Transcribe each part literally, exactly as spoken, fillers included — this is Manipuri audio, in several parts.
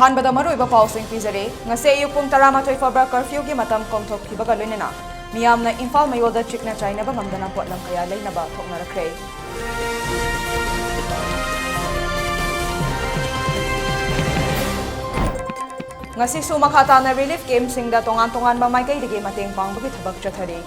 ꯑꯍꯥꯟꯕꯗ ꯃꯔꯨꯑꯣꯏꯕ ꯄꯥꯎꯁꯤꯡ ꯄꯤꯖꯔꯦ꯫ ꯉꯁꯤ ꯑꯌꯨꯛ ꯄꯨꯡ ꯇꯔꯥꯃꯥꯊꯣꯏ ꯐꯥꯎꯕ curfewꯒꯤ ꯃꯇꯝ ꯀꯣꯝꯊꯣꯛꯈꯤꯕꯒ ꯂꯣꯏꯅꯅ ꯃꯤꯌꯥꯝꯅ ꯏꯝꯐꯥꯜ ꯃꯌꯣꯜꯗ ꯆꯤꯛꯅ ꯆꯥꯏꯅꯕ ꯉꯝꯗꯅ ꯄꯣꯠꯂꯝ ꯀꯌꯥ ꯂꯩꯅꯕ ꯊꯣꯛꯅꯔꯛꯈ꯭ꯔꯦ꯫ ꯉꯁꯤꯁꯨ ꯃꯈꯥ ꯇꯥꯅ relief campꯁꯤꯡꯗ ꯇꯣꯉꯥꯟ ꯇꯣꯉꯥꯟꯕ ꯃꯥꯏꯀꯩꯗꯒꯤ ꯃꯇꯦꯡ ꯄꯥꯡꯕꯒꯤ ꯊꯕꯛ ꯆꯠꯊꯔꯤ꯫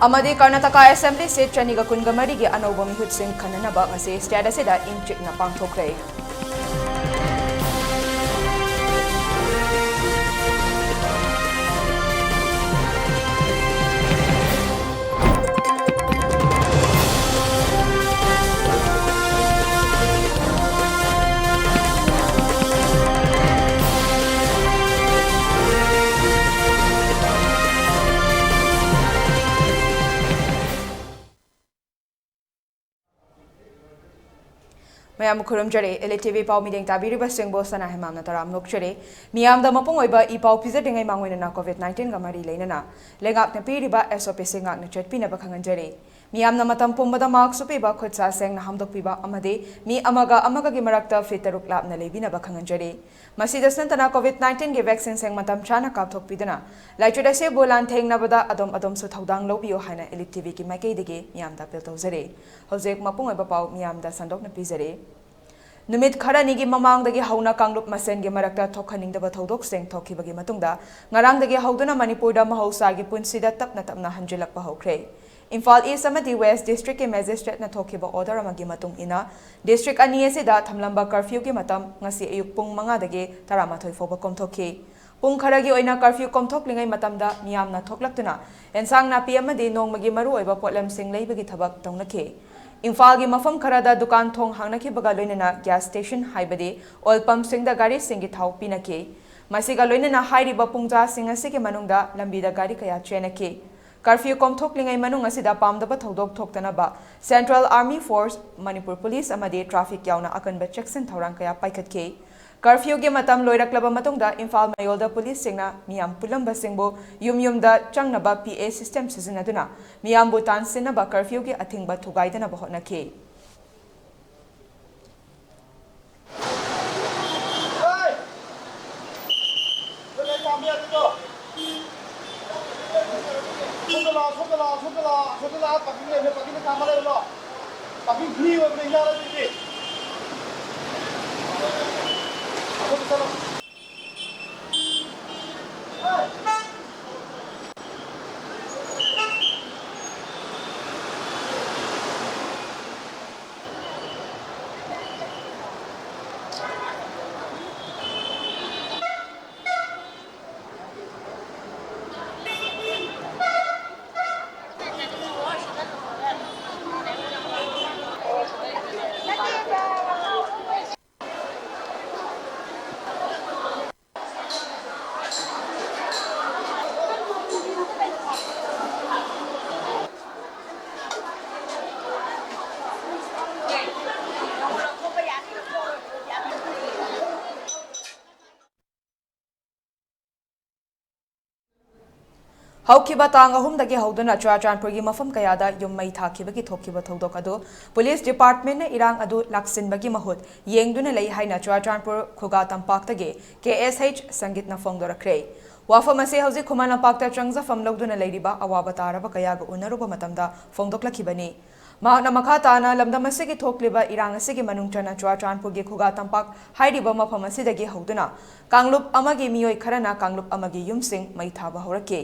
ꯑꯃꯗꯤ ꯀꯔꯅꯥꯇꯀꯥ assembly seat ꯆꯅꯤꯒ ꯀꯨꯟꯒ ꯃꯔꯤꯒꯤ ꯑꯅꯧꯕ ꯃꯤꯍꯨꯠꯁꯤꯡ ꯈꯟꯅꯅꯕ ꯉꯁꯤ state ꯑꯁꯤꯗ ꯏꯪ ꯆꯤꯛꯅ ꯄꯥꯡꯊꯣꯛꯈ꯭ꯔꯦ꯫ ꯃꯌꯥꯝꯕꯨ ꯈꯨꯔꯨꯝꯖꯔꯤ꯫ Elite TV ꯄꯥꯎ ꯃꯤꯠꯌꯦꯡ ꯇꯥꯕꯤꯔꯤꯕꯁꯤꯡꯕꯨ ꯁꯅꯥ ꯍꯦꯃꯥꯝꯅ ꯇꯔꯥꯝꯅ ꯑꯣꯛꯆꯔꯤ꯫ ꯃꯤꯌꯥꯝꯗ ꯃꯄꯨꯡ ꯑꯣꯏꯕ ꯏ ꯄꯥꯎ ꯄꯤꯖꯗ꯭ꯔꯤꯉꯩ ꯃꯥꯡꯑꯣꯏꯅꯅ COVID nineteenꯒ ꯃꯔꯤ ꯂꯩꯅꯅ ꯂꯩꯉꯥꯛꯅ ꯄꯤꯔꯤꯕ SOPꯁꯤꯡ ꯉꯥꯛꯅ ꯆꯠꯄꯤꯅꯕ ꯈꯪꯍꯟꯖꯔꯤ꯫ ꯃꯤꯌꯥꯝꯅ ꯃꯇꯝ ꯄꯨꯝꯕꯗ mask ꯎꯞꯄꯤꯕ, ꯈꯨꯠ ꯁꯥ ꯁꯦꯡꯅ ꯍꯥꯝꯗꯣꯛꯄꯤꯕ ꯑꯃꯗꯤ ꯃꯤ ꯑꯃꯒ ꯑꯃꯒꯒꯤ ꯃꯔꯛꯇ feet ꯇꯔꯨꯛ ꯂꯥꯞꯅ ꯂꯩꯕꯤꯅꯕ ꯈꯪꯍꯟꯖꯔꯤ꯫ ꯃꯁꯤꯗꯁꯨ ꯅꯠꯇꯅ COVID nineteenꯒꯤ vaccineꯁꯤꯡ ꯃꯇꯝ ꯆꯥꯅ ꯀꯥꯞꯊꯣꯛꯄꯤꯗꯨꯅ ꯂꯥꯏꯆꯠ ꯑꯁꯤꯕꯨ ꯂꯥꯟꯊꯦꯡꯅꯕꯗ ꯑꯗꯣꯝ ꯑꯗꯣꯝꯁꯨ ꯊꯧꯗꯥꯡ ꯂꯧꯕꯤꯌꯨ ꯍꯥꯏꯅ Elite TVꯒꯤ ꯃꯥꯏꯀꯩꯗꯒꯤ ꯃꯤꯌꯥꯝꯗ appeal ꯇꯧꯖꯔꯤ꯫ ꯍꯧꯖꯤꯛ ꯃꯄꯨꯡ ꯑꯣꯏꯕ ꯄꯥꯎ ꯃꯤꯌꯥꯝꯗ ꯁꯟꯗꯣꯛꯅ ꯄꯤꯖꯔꯤ꯫ ꯅꯨꯃꯤꯠ ꯈꯔꯅꯤꯒꯤ ꯃꯃꯥꯡꯗꯒꯤ ꯍꯧꯅ ꯀꯥꯡꯂꯨꯞ ꯃꯁꯦꯟꯒꯤ ꯃꯔꯛꯇ ꯊꯣꯛꯍꯟꯅꯤꯡꯗꯕ ꯊꯧꯗꯣꯛꯁꯤꯡ ꯊꯣꯛꯈꯤꯕꯒꯤ ꯃꯇꯨꯡꯗ ꯉꯔꯥꯡꯗꯒꯤ ꯍꯧꯗꯨꯅ ꯃꯅꯤꯄꯨꯔꯗ ꯃꯍꯧꯁꯥꯒꯤ ꯄꯨꯟꯁꯤꯗ ꯇꯞꯅ ꯇꯞꯅ ꯍꯟꯖꯤꯜꯂꯛꯄ ꯍꯧꯈ꯭ꯔꯦ꯫ ꯏꯝꯐꯥꯜ East ꯑꯃꯗꯤ West Districtꯀꯤ magistrateꯅ ꯊꯣꯛꯈꯤꯕ order ꯑꯃꯒꯤ ꯃꯇꯨꯡ ꯏꯟꯅ district ꯑꯅꯤ ꯑꯁꯤꯗ ꯊꯝꯂꯝꯕ curfewꯒꯤ ꯃꯇꯝ ꯉꯁꯤ ꯑꯌꯨꯛ ꯄꯨꯡ ꯃꯉꯥꯗꯒꯤ ꯇꯔꯥꯃꯥꯊꯣꯏ ꯐꯥꯎꯕ ꯀꯣꯝꯊꯣꯛꯈꯤ꯫ ꯄꯨꯡ ꯈꯔꯒꯤ ꯑꯣꯏꯅ curfew ꯀꯣꯝꯊꯣꯛꯂꯤꯉꯩ ꯃꯇꯝꯗ ꯃꯤꯌꯥꯝꯅ ꯊꯣꯛꯂꯛꯇꯨꯅ ꯑꯦꯟꯁꯥꯡ ꯅꯥꯄꯤ ꯑꯃꯗꯤ ꯅꯣꯡꯃꯒꯤ ꯃꯔꯨꯑꯣꯏꯕ ꯄꯣꯠꯂꯝꯁꯤꯡ ꯂꯩꯕꯒꯤ ꯊꯕꯛ ꯇꯧꯅꯈꯤ꯫ ꯏꯝꯐꯥꯜꯒꯤ ꯃꯐꯝ ꯈꯔꯗ ꯗꯨꯀꯥꯟ ꯊꯣꯡ ꯍꯥꯡꯅꯈꯤꯕꯒ ꯂꯣꯏꯅꯅ gas station ꯍꯥꯏꯕꯗꯤ oil pumpꯁꯤꯡꯗ ꯒꯥꯔꯤꯁꯤꯡꯒꯤ ꯊꯥꯎ ꯄꯤꯅꯈꯤ꯫ ꯃꯁꯤꯒ ꯂꯣꯏꯅꯅ ꯍꯥꯏꯔꯤꯕ ꯄꯨꯡꯖꯥꯁꯤꯡ ꯑꯁꯤꯒꯤ ꯃꯅꯨꯡꯗ ꯂꯝꯕꯤꯗ ꯒꯥꯔꯤ ꯀꯌꯥ ꯆꯦꯟꯅꯈꯤ꯫ Curfew ꯀꯣꯝꯊꯣꯛꯂꯤꯉꯩ ꯃꯅꯨꯡ ꯑꯁꯤꯗ ꯄꯥꯝꯗꯕ ꯊꯧꯗꯣꯛ ꯊꯣꯛꯇꯅꯕ Central Army Force, Manipur Police ꯑꯃꯗꯤ traffic ꯌꯥꯎꯅ ꯑꯀꯟꯕ ꯆꯦꯛꯁꯤꯟ ꯊꯧꯔꯥꯡ ꯀꯌꯥ ꯄꯥꯏꯈꯠꯈꯤ꯫ Curfewꯒꯤ ꯃꯇꯝ ꯂꯣꯏꯔꯛꯂꯕ ꯃꯇꯨꯡꯗ ꯏꯝꯐꯥꯜ ꯃꯌꯣꯜꯗ ꯄꯨꯂꯤꯁꯁꯤꯡꯅ ꯃꯤꯌꯥꯝ ꯄꯨꯜꯂꯝꯕꯁꯤꯡꯕꯨ ꯌꯨꯝ ꯌꯨꯝꯗ ꯆꯪꯅꯕ P A system ꯁꯤꯖꯤꯟꯅꯗꯨꯅ ꯃꯤꯌꯥꯝꯕꯨ ꯇꯥꯟꯁꯤꯟꯅꯕ curfewꯒꯤ ꯑꯊꯤꯡꯕ ꯊꯨꯒꯥꯏꯗꯅꯕ ꯍꯣꯠꯅꯈꯤ꯫ ꯍꯧꯈꯤꯕ ꯇꯥꯡ ꯑꯍꯨꯝꯗꯒꯤ ꯍꯧꯗꯨꯅ ꯆꯨꯔꯥꯆꯥꯟꯄꯨꯔꯒꯤ ꯃꯐꯝ ꯀꯌꯥꯗ ꯌꯨꯝ ꯃꯩ ꯊꯥꯈꯤꯕꯒꯤ ꯊꯣꯛꯈꯤꯕ ꯊꯧꯗꯣꯛ ꯑꯗꯨ ꯄꯨꯂꯤꯁ ꯗꯤꯄꯥꯔꯠꯃꯦꯟꯅ ꯏꯔꯥꯡ ꯑꯗꯨ ꯂꯥꯛꯁꯤꯟꯕꯒꯤ ꯃꯍꯨꯠ ꯌꯦꯡꯗꯨꯅ ꯂꯩ ꯍꯥꯏꯅ ꯆꯨꯔꯥꯆꯥꯟꯄꯨꯔ ꯈꯨꯒꯥ ꯇꯝꯄꯥꯛꯇꯒꯤ K S H ꯁꯪꯒꯤꯠꯅ ꯐꯣꯡꯗꯣꯔꯛꯈ꯭ꯔꯦ꯫ ꯋꯥꯐꯝ ꯑꯁꯤ ꯍꯧꯖꯤꯛ ꯈꯨꯃꯟ ꯂꯝꯄꯥꯛꯇ ꯆꯪꯖꯐꯝ ꯂꯧꯗꯨꯅ ꯂꯩꯔꯤꯕ ꯑꯋꯥꯕ ꯇꯥꯔꯕ ꯀꯌꯥꯒ ꯎꯅꯔꯨꯕ ꯃꯇꯝꯗ ꯐꯣꯡꯗꯣꯛꯂꯛꯈꯤꯕꯅꯤ꯫ ꯃꯍꯥꯛꯅ ꯃꯈꯥ ꯇꯥꯅ ꯂꯝꯗꯝ ꯑꯁꯤꯒꯤ ꯊꯣꯛꯂꯤꯕ ꯏꯔꯥꯡ ꯑꯁꯤꯒꯤ ꯃꯅꯨꯡ ꯆꯟꯅ ꯆꯨꯔꯥꯆꯥꯟꯄꯨꯔꯒꯤ ꯈꯨꯒꯥ ꯇꯝꯄꯥꯛ ꯍꯥꯏꯔꯤꯕ ꯃꯐꯝ ꯑꯁꯤꯗꯒꯤ ꯍꯧꯗꯨꯅ ꯀꯥꯡꯂꯨꯞ ꯑꯃꯒꯤ ꯃꯤꯑꯣꯏ ꯈꯔꯅ ꯀꯥꯡꯂꯨꯞ ꯑꯃꯒꯤ ꯌꯨꯝꯁꯤꯡ ꯃꯩ ꯊꯥꯕ ꯍꯧꯔꯛꯈꯤ꯫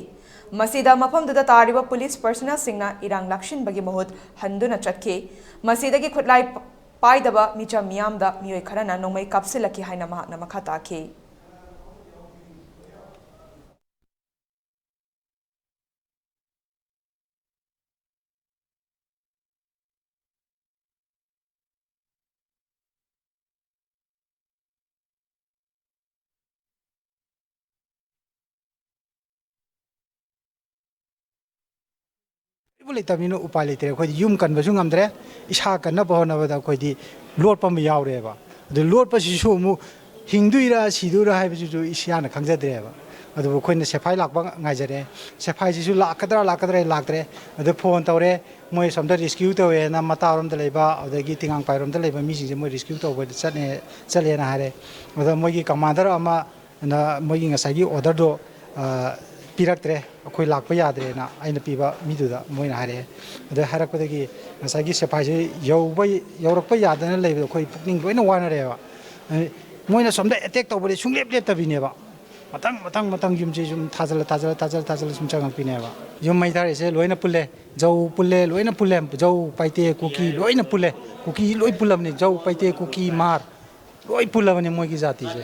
ꯃꯁꯤꯗ ꯃꯐꯝꯗꯨꯗ ꯇꯥꯔꯤꯕ ꯄꯨꯂꯤꯁ ꯄꯔꯁꯅꯦꯜꯁꯤꯡꯅ ꯏꯔꯥꯡ ꯂꯥꯛꯁꯤꯟꯕꯒꯤ ꯃꯍꯨꯠ ꯍꯟꯗꯨꯅ ꯆꯠꯈꯤ꯫ ꯃꯁꯤꯗꯒꯤ ꯈꯨꯠꯂꯥꯏ ꯄꯥꯏꯗꯕ ꯃꯤꯆꯝ ꯃꯤꯌꯥꯝꯗ ꯃꯤꯑꯣꯏ ꯈꯔꯅ ꯅꯣꯡꯃꯩ ꯀꯥꯞꯁꯤꯜꯂꯛꯈꯤ ꯍꯥꯏꯅ ꯃꯍꯥꯛꯅ ꯃꯈꯥ ꯇꯥꯈꯤ꯫ ꯂꯩꯕꯨ ꯂꯩꯇꯕꯅꯤꯅ ꯎꯄꯥꯏ ꯂꯩꯇ꯭ꯔꯦ꯫ ꯑꯩꯈꯣꯏꯗꯤ ꯌꯨꯝ ꯀꯟꯕꯁꯨ ꯉꯝꯗ꯭ꯔꯦ꯫ ꯏꯁꯥ ꯀꯟꯅꯕ ꯍꯣꯠꯅꯕꯗ ꯑꯩꯈꯣꯏꯗꯤ ꯂꯣꯠꯄ ꯑꯃ ꯌꯥꯎꯔꯦꯕ꯫ ꯑꯗꯨ ꯂꯣꯠꯄꯁꯤꯁꯨ ꯑꯃꯨꯛ ꯍꯤꯡꯗꯣꯏꯔꯥ ꯁꯤꯗꯣꯏꯔꯥ ꯍꯥꯏꯕꯁꯤꯁꯨ ꯏꯁꯥꯅ ꯈꯪꯖꯗ꯭ꯔꯦꯕ꯫ ꯑꯗꯨꯕꯨ ꯑꯩꯈꯣꯏꯅ ꯁꯦꯐꯥꯏ ꯂꯥꯛꯄ ꯉꯥꯏꯖꯔꯦ꯫ ꯁꯦꯐꯥꯏꯁꯤꯁꯨ ꯂꯥꯛꯀꯗ꯭ꯔꯥ ꯂꯥꯛꯀꯗ꯭ꯔꯥ ꯂꯥꯛꯇ꯭ꯔꯦ꯫ ꯑꯗꯨ ꯐꯣꯟ ꯇꯧꯔꯦ, ꯃꯣꯏ ꯁꯣꯝꯗ ꯔꯦꯁꯀ꯭ꯌꯨ ꯇꯧꯋꯦꯅ ꯃꯇꯥꯔꯣꯝꯗ ꯂꯩꯕ, ꯑꯗꯒꯤ ꯇꯤꯉꯥꯡꯄꯥꯏꯔꯣꯝꯗ ꯂꯩꯕ ꯃꯤꯁꯤꯡꯁꯦ ꯃꯣꯏ ꯔꯦꯁꯀ꯭ꯌꯨ ꯇꯧꯕ ꯆꯠꯅꯦ, ꯆꯠꯂꯦꯅ ꯍꯥꯏꯔꯦ꯫ ꯑꯗꯣ ꯃꯣꯏꯒꯤ ꯀꯃꯥꯟꯗꯔ ꯑꯃꯅ ꯃꯣꯏꯒꯤ ꯉꯁꯥꯏꯒꯤ ꯑꯣꯔꯗꯔꯗꯣ, ꯑ, ꯄꯤꯔꯛꯇ꯭ꯔꯦ, ꯑꯩꯈꯣꯏ ꯂꯥꯛꯄ ꯌꯥꯗ꯭ꯔꯦꯅ ꯑꯩꯅ ꯄꯤꯕ ꯃꯤꯗꯨꯗ ꯃꯣꯏꯅ ꯍꯥꯏꯔꯛꯑꯦ꯫ ꯑꯗ ꯍꯥꯏꯔꯛꯄꯗꯒꯤ ꯉꯁꯥꯏꯒꯤ ꯁꯦꯐꯥꯏꯁꯦ ꯌꯧꯕ, ꯌꯧꯔꯛꯄ ꯌꯥꯗꯅ ꯂꯩꯕꯗꯣ ꯑꯩꯈꯣꯏ ꯄꯨꯛꯅꯤꯡ ꯂꯣꯏꯅ ꯋꯥꯅꯔꯦꯕ꯫ ꯑ, ꯃꯣꯏꯅ ꯁꯣꯝꯗ ꯑꯦꯇꯦꯛ ꯇꯧꯕꯗꯤ ꯁꯨꯡꯂꯦꯞ ꯂꯦꯞꯇꯕꯤꯅꯦꯕ꯫ ꯃꯊꯪ, ꯃꯊꯪ, ꯃꯊꯪ ꯌꯨꯝꯁꯦ ꯁꯨꯝ ꯊꯥꯖꯜꯂ, ꯊꯥꯖꯜꯂ, ꯊꯥꯖꯜꯂ, ꯊꯥꯖꯜꯂ ꯁꯨꯝ ꯆꯪꯉꯛꯄꯤꯅꯦꯕ꯫ ꯌꯨꯝ ꯃꯩ ꯊꯥꯔꯛꯏꯁꯦ ꯂꯣꯏꯅ ꯄꯨꯜꯂꯦ꯫ ꯖꯧ ꯄꯨꯜꯂꯦ, ꯂꯣꯏꯅ ꯄꯨꯜꯂꯦ꯫ ꯖꯧ, ꯄꯥꯏꯇꯦ, ꯀꯨꯀꯤ ꯂꯣꯏꯅ ꯄꯨꯜꯂꯦ꯫ ꯀꯨꯀꯤ ꯂꯣꯏ ꯄꯨꯜꯂꯕꯅꯤ꯫ ꯖꯧ, ꯄꯥꯏꯇꯦ, ꯀꯨꯀꯤ, ꯃꯥꯔ ꯂꯣꯏ ꯄꯨꯜꯂꯕꯅꯤ ꯃꯣꯏꯒꯤ ꯖꯥꯇꯤꯁꯦ꯫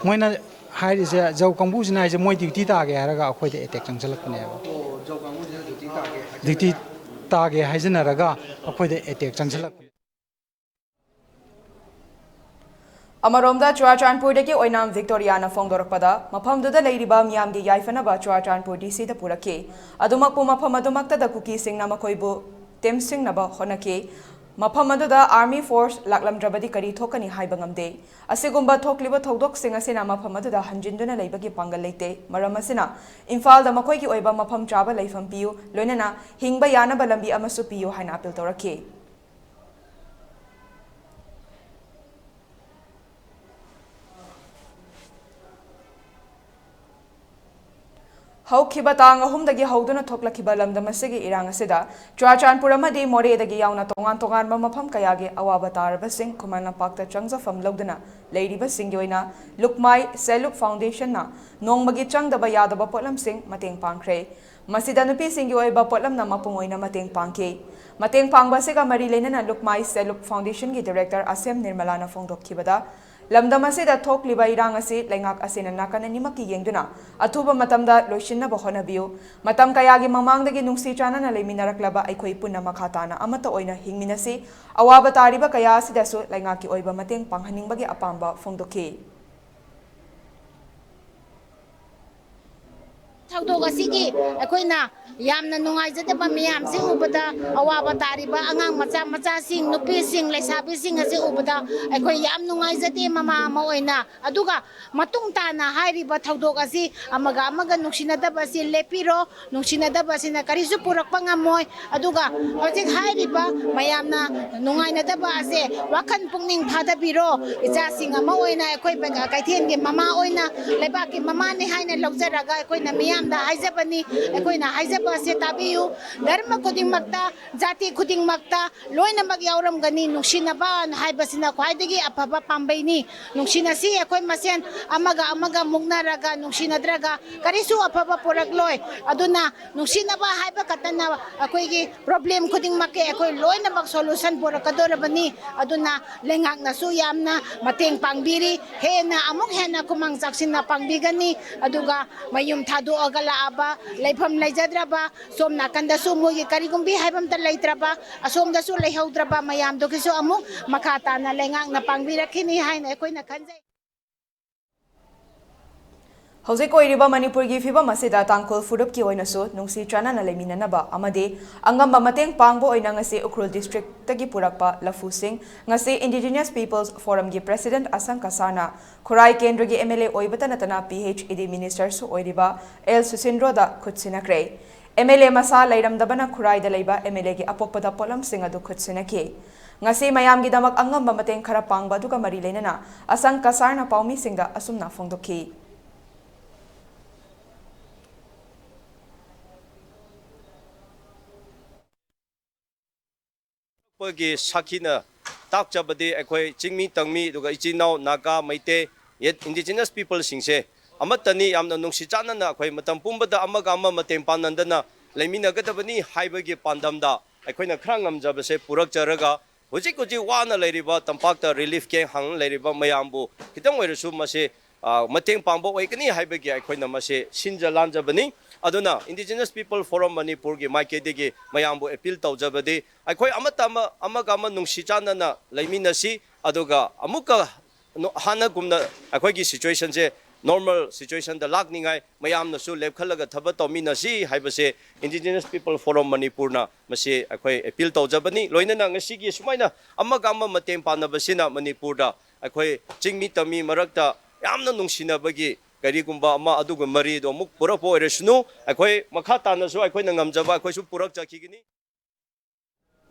ꯃꯣꯏꯅ ꯍꯥꯏꯔꯤꯁꯦ ꯖꯧ ꯀꯥꯡꯕꯨꯁꯤꯅ ꯍꯥꯏꯁꯦ ꯃꯣꯏ ꯗ꯭ꯌꯨꯇꯤ ꯇꯥꯒꯦ ꯍꯥꯏꯔꯒ ꯑꯩꯈꯣꯏꯗ ꯑꯦꯇꯦꯛ ꯆꯪꯁꯤꯜꯂꯛꯄꯅꯦꯕ꯫ ꯗ꯭ꯌꯨꯇꯤ ꯇꯥꯒꯦ ꯍꯥꯏꯖꯅꯔꯒ ꯑꯩꯈꯣꯏꯗ ꯑꯦꯇꯦꯛ ꯆꯪꯁꯤꯜꯂꯛꯄ꯫ ꯑꯃꯔꯣꯝꯗ ꯆꯨꯔꯥꯆꯥꯟꯄꯨꯔꯗꯒꯤ ꯑꯣꯏꯅꯥꯝ ꯚꯤꯛꯇꯣꯔꯤꯌꯥꯅ ꯐꯣꯡꯗꯣꯔꯛꯄꯗ, ꯃꯐꯝꯗꯨꯗ ꯂꯩꯔꯤꯕ ꯃꯤꯌꯥꯝꯒꯤ ꯌꯥꯏꯐꯅꯕ ꯆꯨꯔꯥꯆꯥꯟꯄꯨꯔ ꯗꯤ ꯁꯤꯗ ꯄꯨꯔꯛꯈꯤ꯫ ꯑꯗꯨꯃꯛꯄꯨ ꯃꯐꯝ ꯑꯗꯨꯃꯛꯇꯗ ꯀꯨꯀꯤꯁꯤꯡꯅ ꯃꯈꯣꯏꯕꯨ ꯇꯦꯝꯁꯤꯡꯅꯕ ꯍꯣꯠꯅꯈꯤ꯫ ꯃꯐꯝ ꯑꯗꯨꯗ ꯑꯥꯔꯃꯤ ꯐꯣꯔꯁ ꯂꯥꯛꯂꯝꯗ꯭ꯔꯕꯗꯤ ꯀꯔꯤ ꯊꯣꯛꯀꯅꯤ ꯍꯥꯏꯕ ꯉꯝꯗꯦ꯫ ꯑꯁꯤꯒꯨꯝꯕ ꯊꯣꯛꯂꯤꯕ ꯊꯧꯗꯣꯛꯁꯤꯡ ꯑꯁꯤꯅ ꯃꯐꯝ ꯑꯗꯨꯗ ꯍꯟꯖꯤꯟꯗꯨꯅ ꯂꯩꯕꯒꯤ ꯄꯥꯡꯒꯜ ꯂꯩꯇꯦ꯫ ꯃꯔꯝ ꯑꯁꯤꯅ ꯏꯝꯐꯥꯜꯗ ꯃꯈꯣꯏꯒꯤ ꯑꯣꯏꯕ ꯃꯐꯝ ꯆꯥꯕ ꯂꯩꯐꯝ ꯄꯤꯌꯨ, ꯂꯣꯏꯅꯅ ꯍꯤꯡꯕ ꯌꯥꯅꯕ ꯂꯝꯕꯤ ꯑꯃꯁꯨ ꯄꯤꯌꯨ ꯍꯥꯏꯅ ꯑꯥꯄꯤꯜ ꯇꯧꯔꯛꯈꯤ꯫ ꯍꯧꯈꯤꯕ ꯇꯥꯡ ꯑꯍꯨꯝꯗꯒꯤ ꯍꯧꯗꯨꯅ ꯊꯣꯛꯂꯛꯈꯤꯕ ꯂꯝꯗꯝ ꯑꯁꯤꯒꯤ ꯏꯔꯥꯡ ꯑꯁꯤꯗ ꯆꯨꯔꯥꯆꯥꯟꯄꯨꯔ ꯑꯃꯗꯤ ꯃꯣꯔꯦꯗꯒꯤ ꯌꯥꯎꯅ ꯇꯣꯉꯥꯟ ꯇꯣꯉꯥꯟꯕ ꯃꯐꯝ ꯀꯌꯥꯒꯤ ꯑꯋꯥꯕ ꯇꯥꯔꯕꯁꯤꯡ ꯈꯨꯃꯟ ꯂꯝꯄꯥꯛꯇ ꯆꯪꯖꯐꯝ ꯂꯧꯗꯨꯅ ꯂꯩꯔꯤꯕꯁꯤꯡꯒꯤ ꯑꯣꯏꯅ ꯂꯨꯛꯃꯥꯏ ꯁꯦꯜꯐ ꯍꯦꯜꯞ ꯐꯥꯎꯟꯗꯦꯁꯟꯅ ꯅꯣꯡꯃꯒꯤ ꯆꯪꯗꯕ ꯌꯥꯗꯕ ꯄꯣꯠꯂꯝꯁꯤꯡ ꯃꯇꯦꯡ ꯄꯥꯡꯈ꯭ꯔꯦ꯫ ꯃꯁꯤꯗ ꯅꯨꯄꯤꯁꯤꯡꯒꯤ ꯑꯣꯏꯕ ꯄꯣꯠꯂꯝꯅ ꯃꯄꯨꯡ ꯑꯣꯏꯅ ꯃꯇꯦꯡ ꯄꯥꯡꯈꯤ꯫ ꯃꯇꯦꯡ ꯄꯥꯡꯕ ꯑꯁꯤꯒ ꯃꯔꯤ ꯂꯩꯅꯅ ꯂꯨꯛꯃꯥꯏ ꯁꯦꯜꯐ ꯍꯦꯜꯞ ꯐꯥꯎꯟꯗꯦꯁꯟꯒꯤ ꯗꯤꯔꯦꯛꯇꯔ ꯑꯁꯦꯝ ꯅꯤꯔꯃꯂꯥꯅ ꯐꯣꯡꯗꯣꯛꯈꯤꯕꯗ, ꯂꯝꯗꯝ ꯑꯁꯤꯗ ꯊꯣꯛꯂꯤꯕ ꯏꯔꯥꯡ ꯑꯁꯤ ꯂꯩꯉꯥꯛ ꯑꯁꯤꯅ ꯅꯥꯀꯟ ꯑꯅꯤꯃꯛꯀꯤ ꯌꯦꯡꯗꯨꯅ ꯑꯊꯨꯕ ꯃꯇꯝꯗ ꯂꯣꯏꯁꯤꯟꯅꯕ ꯍꯣꯠꯅꯕꯤꯌꯨ꯫ ꯃꯇꯝ ꯀꯌꯥꯒꯤ ꯃꯃꯥꯡꯗꯒꯤ ꯅꯨꯡꯁꯤ ꯆꯥꯟꯅꯅ ꯂꯩꯃꯤꯟꯅꯔꯛꯂꯕ ꯑꯩꯈꯣꯏ ꯄꯨꯟꯅ ꯃꯈꯥ ꯇꯥꯅ ꯑꯃꯠꯇ ꯑꯣꯏꯅ ꯍꯤꯡꯃꯤꯟꯅꯁꯤ꯫ ꯑꯋꯥꯕ ꯇꯥꯔꯤꯕ ꯀꯌꯥ ꯑꯁꯤꯗꯁꯨ ꯂꯩꯉꯥꯛꯀꯤ ꯑꯣꯏꯕ ꯃꯇꯦꯡ ꯄꯥꯡꯍꯟꯅꯤꯡꯕꯒꯤ ꯑꯄꯥꯝꯕ ꯐꯣꯡꯗꯣꯛꯈꯤ꯫ ꯊꯧꯗꯣꯛ ꯑꯁꯤꯒꯤ ꯑꯩꯈꯣꯏꯅ ꯌꯥꯝꯅ ꯅꯨꯡꯉꯥꯏꯖꯗꯕ ꯃꯌꯥꯝꯁꯤ ꯎꯕꯗ, ꯑꯋꯥꯕ ꯇꯥꯔꯤꯕ ꯑꯉꯥꯡ ꯃꯆꯥ ꯃꯆꯥꯁꯤꯡ, ꯅꯨꯄꯤꯁꯤꯡ, ꯂꯩꯁꯥꯕꯤꯁꯤꯡ ꯑꯁꯤ ꯎꯕꯗ ꯑꯩꯈꯣꯏ ꯌꯥꯝ ꯅꯨꯡꯉꯥꯏꯖꯗꯦ ꯃꯃꯥ ꯑꯃ ꯑꯣꯏꯅ꯫ ꯑꯗꯨꯒ ꯃꯇꯨꯡ ꯇꯥꯅ ꯍꯥꯏꯔꯤꯕ ꯊꯧꯗꯣꯛ ꯑꯁꯤ ꯑꯃꯒ ꯑꯃꯒ ꯅꯨꯡꯁꯤꯅꯗꯕ ꯑꯁꯤ ꯂꯦꯞꯄꯤꯔꯣ, ꯅꯨꯡꯁꯤꯅꯗꯕ ꯑꯁꯤꯅ ꯀꯔꯤꯁꯨ ꯄꯨꯔꯛꯄ ꯉꯝꯃꯣꯏ꯫ ꯑꯗꯨꯒ ꯍꯧꯖꯤꯛ ꯍꯥꯏꯔꯤꯕ ꯃꯌꯥꯝꯅ ꯅꯨꯡꯉꯥꯏꯅꯗꯕ ꯑꯁꯦ ꯋꯥꯈꯜ ꯄꯨꯛꯅꯤꯡ ꯊꯥꯗꯕꯤꯔꯣ꯫ ꯏꯆꯥꯁꯤꯡ ꯑꯃ ꯑꯣꯏꯅ ꯑꯩꯈꯣꯏ ꯀꯩꯊꯦꯜꯒꯤ ꯃꯃꯥ ꯑꯣꯏꯅ, ꯂꯩꯕꯥꯛꯀꯤ ꯃꯃꯥꯅꯤ ꯍꯥꯏꯅ ꯂꯧꯖꯔꯒ ꯑꯩꯈꯣꯏꯅ ꯃꯤꯌꯥꯝꯗ ꯍꯥꯏꯖꯕꯅꯤ, ꯑꯩꯈꯣꯏꯅ ꯍꯥꯏꯖꯕ ꯑꯁꯦ ꯇꯥꯕꯤꯌꯨ꯫ ꯙꯔꯃ ꯈꯨꯗꯤꯡꯃꯛꯇ, ꯖꯥꯇꯤ ꯈꯨꯗꯤꯡꯃꯛꯇ ꯂꯣꯏꯅꯃꯛ ꯌꯥꯎꯔꯝꯒꯅꯤ꯫ ꯅꯨꯡꯁꯤꯅꯕ ꯍꯥꯏꯕꯁꯤꯅ ꯈ꯭ꯋꯥꯏꯗꯒꯤ ꯑꯐꯕ ꯄꯥꯝꯕꯩꯅꯤ꯫ ꯅꯨꯡꯁꯤꯅꯁꯤ ꯑꯩꯈꯣꯏ ꯃꯁꯦꯟ, ꯑꯃꯒ ꯑꯃꯒ ꯃꯨꯛꯅꯔꯒ ꯅꯨꯡꯁꯤꯅꯗ꯭ꯔꯒ ꯀꯔꯤꯁꯨ ꯑꯐꯕ ꯄꯨꯔꯛꯂꯣꯏ꯫ ꯑꯗꯨꯅ ꯅꯨꯡꯁꯤꯅꯕ ꯍꯥꯏꯕ ꯈꯛꯇꯅ ꯑꯩꯈꯣꯏꯒꯤ problem ꯈꯨꯗꯤꯡꯃꯛꯀꯤ ꯑꯩꯈꯣꯏ ꯂꯣꯏꯅꯃꯛ solution ꯄꯨꯔꯛꯀꯗꯧꯔꯕꯅꯤ꯫ ꯑꯗꯨꯅ ꯂꯩꯉꯥꯛꯅꯁꯨ ꯌꯥꯝꯅ ꯃꯇꯦꯡ ꯄꯥꯡꯕꯤꯔꯤ, ꯍꯦꯟꯅ ꯑꯃꯨꯛ ꯍꯦꯟꯅ ꯈꯨꯃꯥꯡ ꯆꯥꯎꯁꯤꯟꯅ ꯄꯥꯡꯕꯤꯒꯅꯤ꯫ ꯑꯗꯨꯒ ꯃꯌꯨꯝ ꯊꯥꯗꯣꯛꯑꯒ ꯂꯥꯛꯑꯕ, ꯂꯩꯐꯝ ꯂꯩꯖꯗ꯭ꯔꯕ, ꯁꯣꯝ ꯅꯥꯀꯟꯗꯁꯨ ꯃꯣꯏꯒꯤ ꯀꯔꯤꯒꯨꯝꯕꯤ ꯍꯥꯏꯕ ꯑꯝꯇ ꯂꯩꯇ꯭ꯔꯕ, ꯑꯁꯣꯝꯗꯁꯨ ꯂꯩꯍꯧꯗ꯭ꯔꯕ ꯃꯌꯥꯝꯗꯨꯒꯤꯁꯨ ꯑꯃꯨꯛ ꯃꯈꯥ ꯇꯥꯅ ꯂꯩꯉꯥꯛꯅ ꯄꯥꯡꯕꯤꯔꯛꯈꯤꯅꯤ ꯍꯥꯏꯅ ꯑꯩꯈꯣꯏꯅ ꯈꯟꯖꯩ꯫ ꯍꯧꯖꯤꯛ ꯑꯣꯏꯔꯤꯕ ꯃꯅꯤꯄꯨꯔꯒꯤ ꯐꯤꯕꯝ ꯑꯁꯤꯗ ꯇꯥꯡꯈꯨꯜ ꯐꯨꯔꯨꯞꯀꯤ ꯑꯣꯏꯅꯁꯨ ꯅꯨꯡꯁꯤ ꯆꯥꯟꯅꯅ ꯂꯩꯃꯤꯟꯅꯅꯕ ꯑꯃꯗꯤ ꯑꯉꯝꯕ ꯃꯇꯦꯡ ꯄꯥꯡꯕ ꯑꯣꯏꯅ ꯉꯁꯤ ꯎꯈ꯭ꯔꯨꯜ district ꯇꯒꯤ ꯄꯨꯔꯛꯄ ꯂꯐꯨꯁꯤꯡ ꯉꯁꯤ Indigenous Peoples Forum ꯒꯤ President ꯑꯁꯪ ꯀꯁꯥꯔꯅ ꯈꯨꯔꯥꯏ ꯀꯦꯟꯗ꯭ꯔꯒꯤ M L A ꯑꯣꯏꯕꯇ ꯅꯠꯇꯅ P H E D Minister ꯁꯨ ꯑꯣꯏꯔꯤꯕ ꯑꯦꯜ ꯁꯨꯁꯤꯟꯗ꯭ꯔꯣꯗ ꯈꯨꯠꯁꯤꯟꯅꯈ꯭ꯔꯦ꯫ M L A ꯃꯁꯥ ꯂꯩꯔꯝꯗꯕꯅ ꯈꯨꯔꯥꯏꯗ ꯂꯩꯕ M L A ꯒꯤ ꯑꯄꯣꯛꯄꯗ ꯄꯣꯠꯂꯝꯁꯤꯡ ꯑꯗꯨ ꯈꯨꯠꯁꯤꯟꯅꯈꯤ꯫ ꯉꯁꯤ ꯃꯌꯥꯝꯒꯤꯗꯃꯛ ꯑꯉꯝꯕ ꯃꯇꯦꯡ ꯈꯔ ꯄꯥꯡꯕ ꯑꯗꯨꯒ ꯃꯔꯤ ꯂꯩꯅꯅ ꯑꯁꯪ ꯀꯁꯥꯔꯅ ꯄꯥꯎꯃꯤꯁꯤꯡꯗ ꯑꯁꯨꯝꯅ ꯐꯣꯡꯗꯣꯛꯈꯤ꯫ ꯄꯒꯤ ꯁꯥꯈꯤꯅ ꯇꯥꯛꯆꯕꯗꯤ ꯑꯩꯈꯣꯏ ꯆꯤꯡꯃꯤ ꯇꯝꯃꯤ ꯑꯗꯨꯒ ꯏꯆꯤꯟ ꯏꯅꯥꯎ Naga, Meitei, yet indigenous people ꯁꯤꯡꯁꯦ ꯑꯃꯠꯇꯅꯤ꯫ ꯌꯥꯝꯅ ꯅꯨꯡꯁꯤ ꯆꯥꯟꯅꯅ ꯑꯩꯈꯣꯏ ꯃꯇꯝ ꯄꯨꯝꯕꯗ ꯑꯃꯒ ꯑꯃ ꯃꯇꯦꯡ ꯄꯥꯡꯅꯗꯅ ꯂꯩꯃꯤꯟꯅꯒꯗꯕꯅꯤ ꯍꯥꯏꯕꯒꯤ ꯄꯥꯟꯗꯝꯗ ꯑꯩꯈꯣꯏꯅ ꯈꯔ ꯉꯝꯖꯕꯁꯦ ꯄꯨꯔꯛꯆꯔꯒ ꯍꯧꯖꯤꯛ ꯍꯧꯖꯤꯛ ꯋꯥꯅ ꯂꯩꯔꯤꯕ ꯇꯝꯄꯥꯛꯇ relief camp ꯍꯥꯡꯅ ꯂꯩꯔꯤꯕ ꯃꯌꯥꯝꯕꯨ ꯈꯤꯇꯪ ꯑꯣꯏꯔꯁꯨ ꯃꯁꯤ ꯃꯇꯦꯡ ꯄꯥꯡꯕ ꯑꯣꯏꯒꯅꯤ ꯍꯥꯏꯕꯒꯤ ꯑꯩꯈꯣꯏꯅ ꯃꯁꯤ ꯁꯤꯟꯖ ꯂꯥꯟꯖꯕꯅꯤ꯫ ꯑꯗꯨꯅ Indigenous People Forum ꯃꯅꯤꯄꯨꯔꯒꯤ ꯃꯥꯏꯀꯩꯗꯒꯤ ꯃꯌꯥꯝꯕꯨ appeal ꯇꯧꯖꯕꯗꯤ ꯑꯩꯈꯣꯏ ꯑꯃꯠꯇ ꯑꯃ ꯑꯃꯒ ꯑꯃ ꯅꯨꯡꯁꯤ ꯆꯥꯟꯅꯅ ꯂꯩꯃꯤꯟꯅꯁꯤ꯫ ꯑꯗꯨꯒ ꯑꯃꯨꯛꯀ ꯍꯥꯟꯅꯒꯨꯝꯅ ꯑꯩꯈꯣꯏꯒꯤ situation ꯁꯦ ꯅꯣꯔꯃꯦꯜ ꯁꯤꯆꯨꯋꯦꯁꯟꯗ ꯂꯥꯛꯅꯤꯡꯉꯥꯏ ꯃꯌꯥꯝꯅꯁꯨ ꯂꯦꯞꯈꯠꯂꯒ ꯊꯕꯛ ꯇꯧꯃꯤꯟꯅꯁꯤ ꯍꯥꯏꯕꯁꯦ Indigenous People Forum ꯃꯅꯤꯄꯨꯔꯅ ꯃꯁꯤ ꯑꯩꯈꯣꯏ ꯑꯦꯄꯤꯜ ꯇꯧꯖꯕꯅꯤ꯫ ꯂꯣꯏꯅꯅ ꯉꯁꯤꯒꯤ ꯁꯨꯃꯥꯏꯅ ꯑꯃꯒ ꯑꯃ ꯃꯇꯦꯡ ꯄꯥꯡꯅꯕꯁꯤꯅ ꯃꯅꯤꯄꯨꯔꯗ ꯑꯩꯈꯣꯏ ꯆꯤꯡꯃꯤ ꯇꯝꯃꯤ ꯃꯔꯛꯇ ꯌꯥꯝꯅ ꯅꯨꯡꯁꯤꯅꯕꯒꯤ ꯀꯔꯤꯒꯨꯝꯕ ꯑꯃ ꯑꯗꯨꯒ ꯃꯔꯤꯗꯣ ꯑꯃꯨꯛ ꯄꯨꯔꯛꯄ ꯑꯣꯏꯔꯁꯅꯨ꯫ ꯑꯩꯈꯣꯏ ꯃꯈꯥ ꯇꯥꯅꯁꯨ ꯑꯩꯈꯣꯏꯅ ꯉꯝꯖꯕ ꯑꯩꯈꯣꯏꯁꯨ ꯄꯨꯔꯛꯆꯈꯤꯒꯅꯤ꯫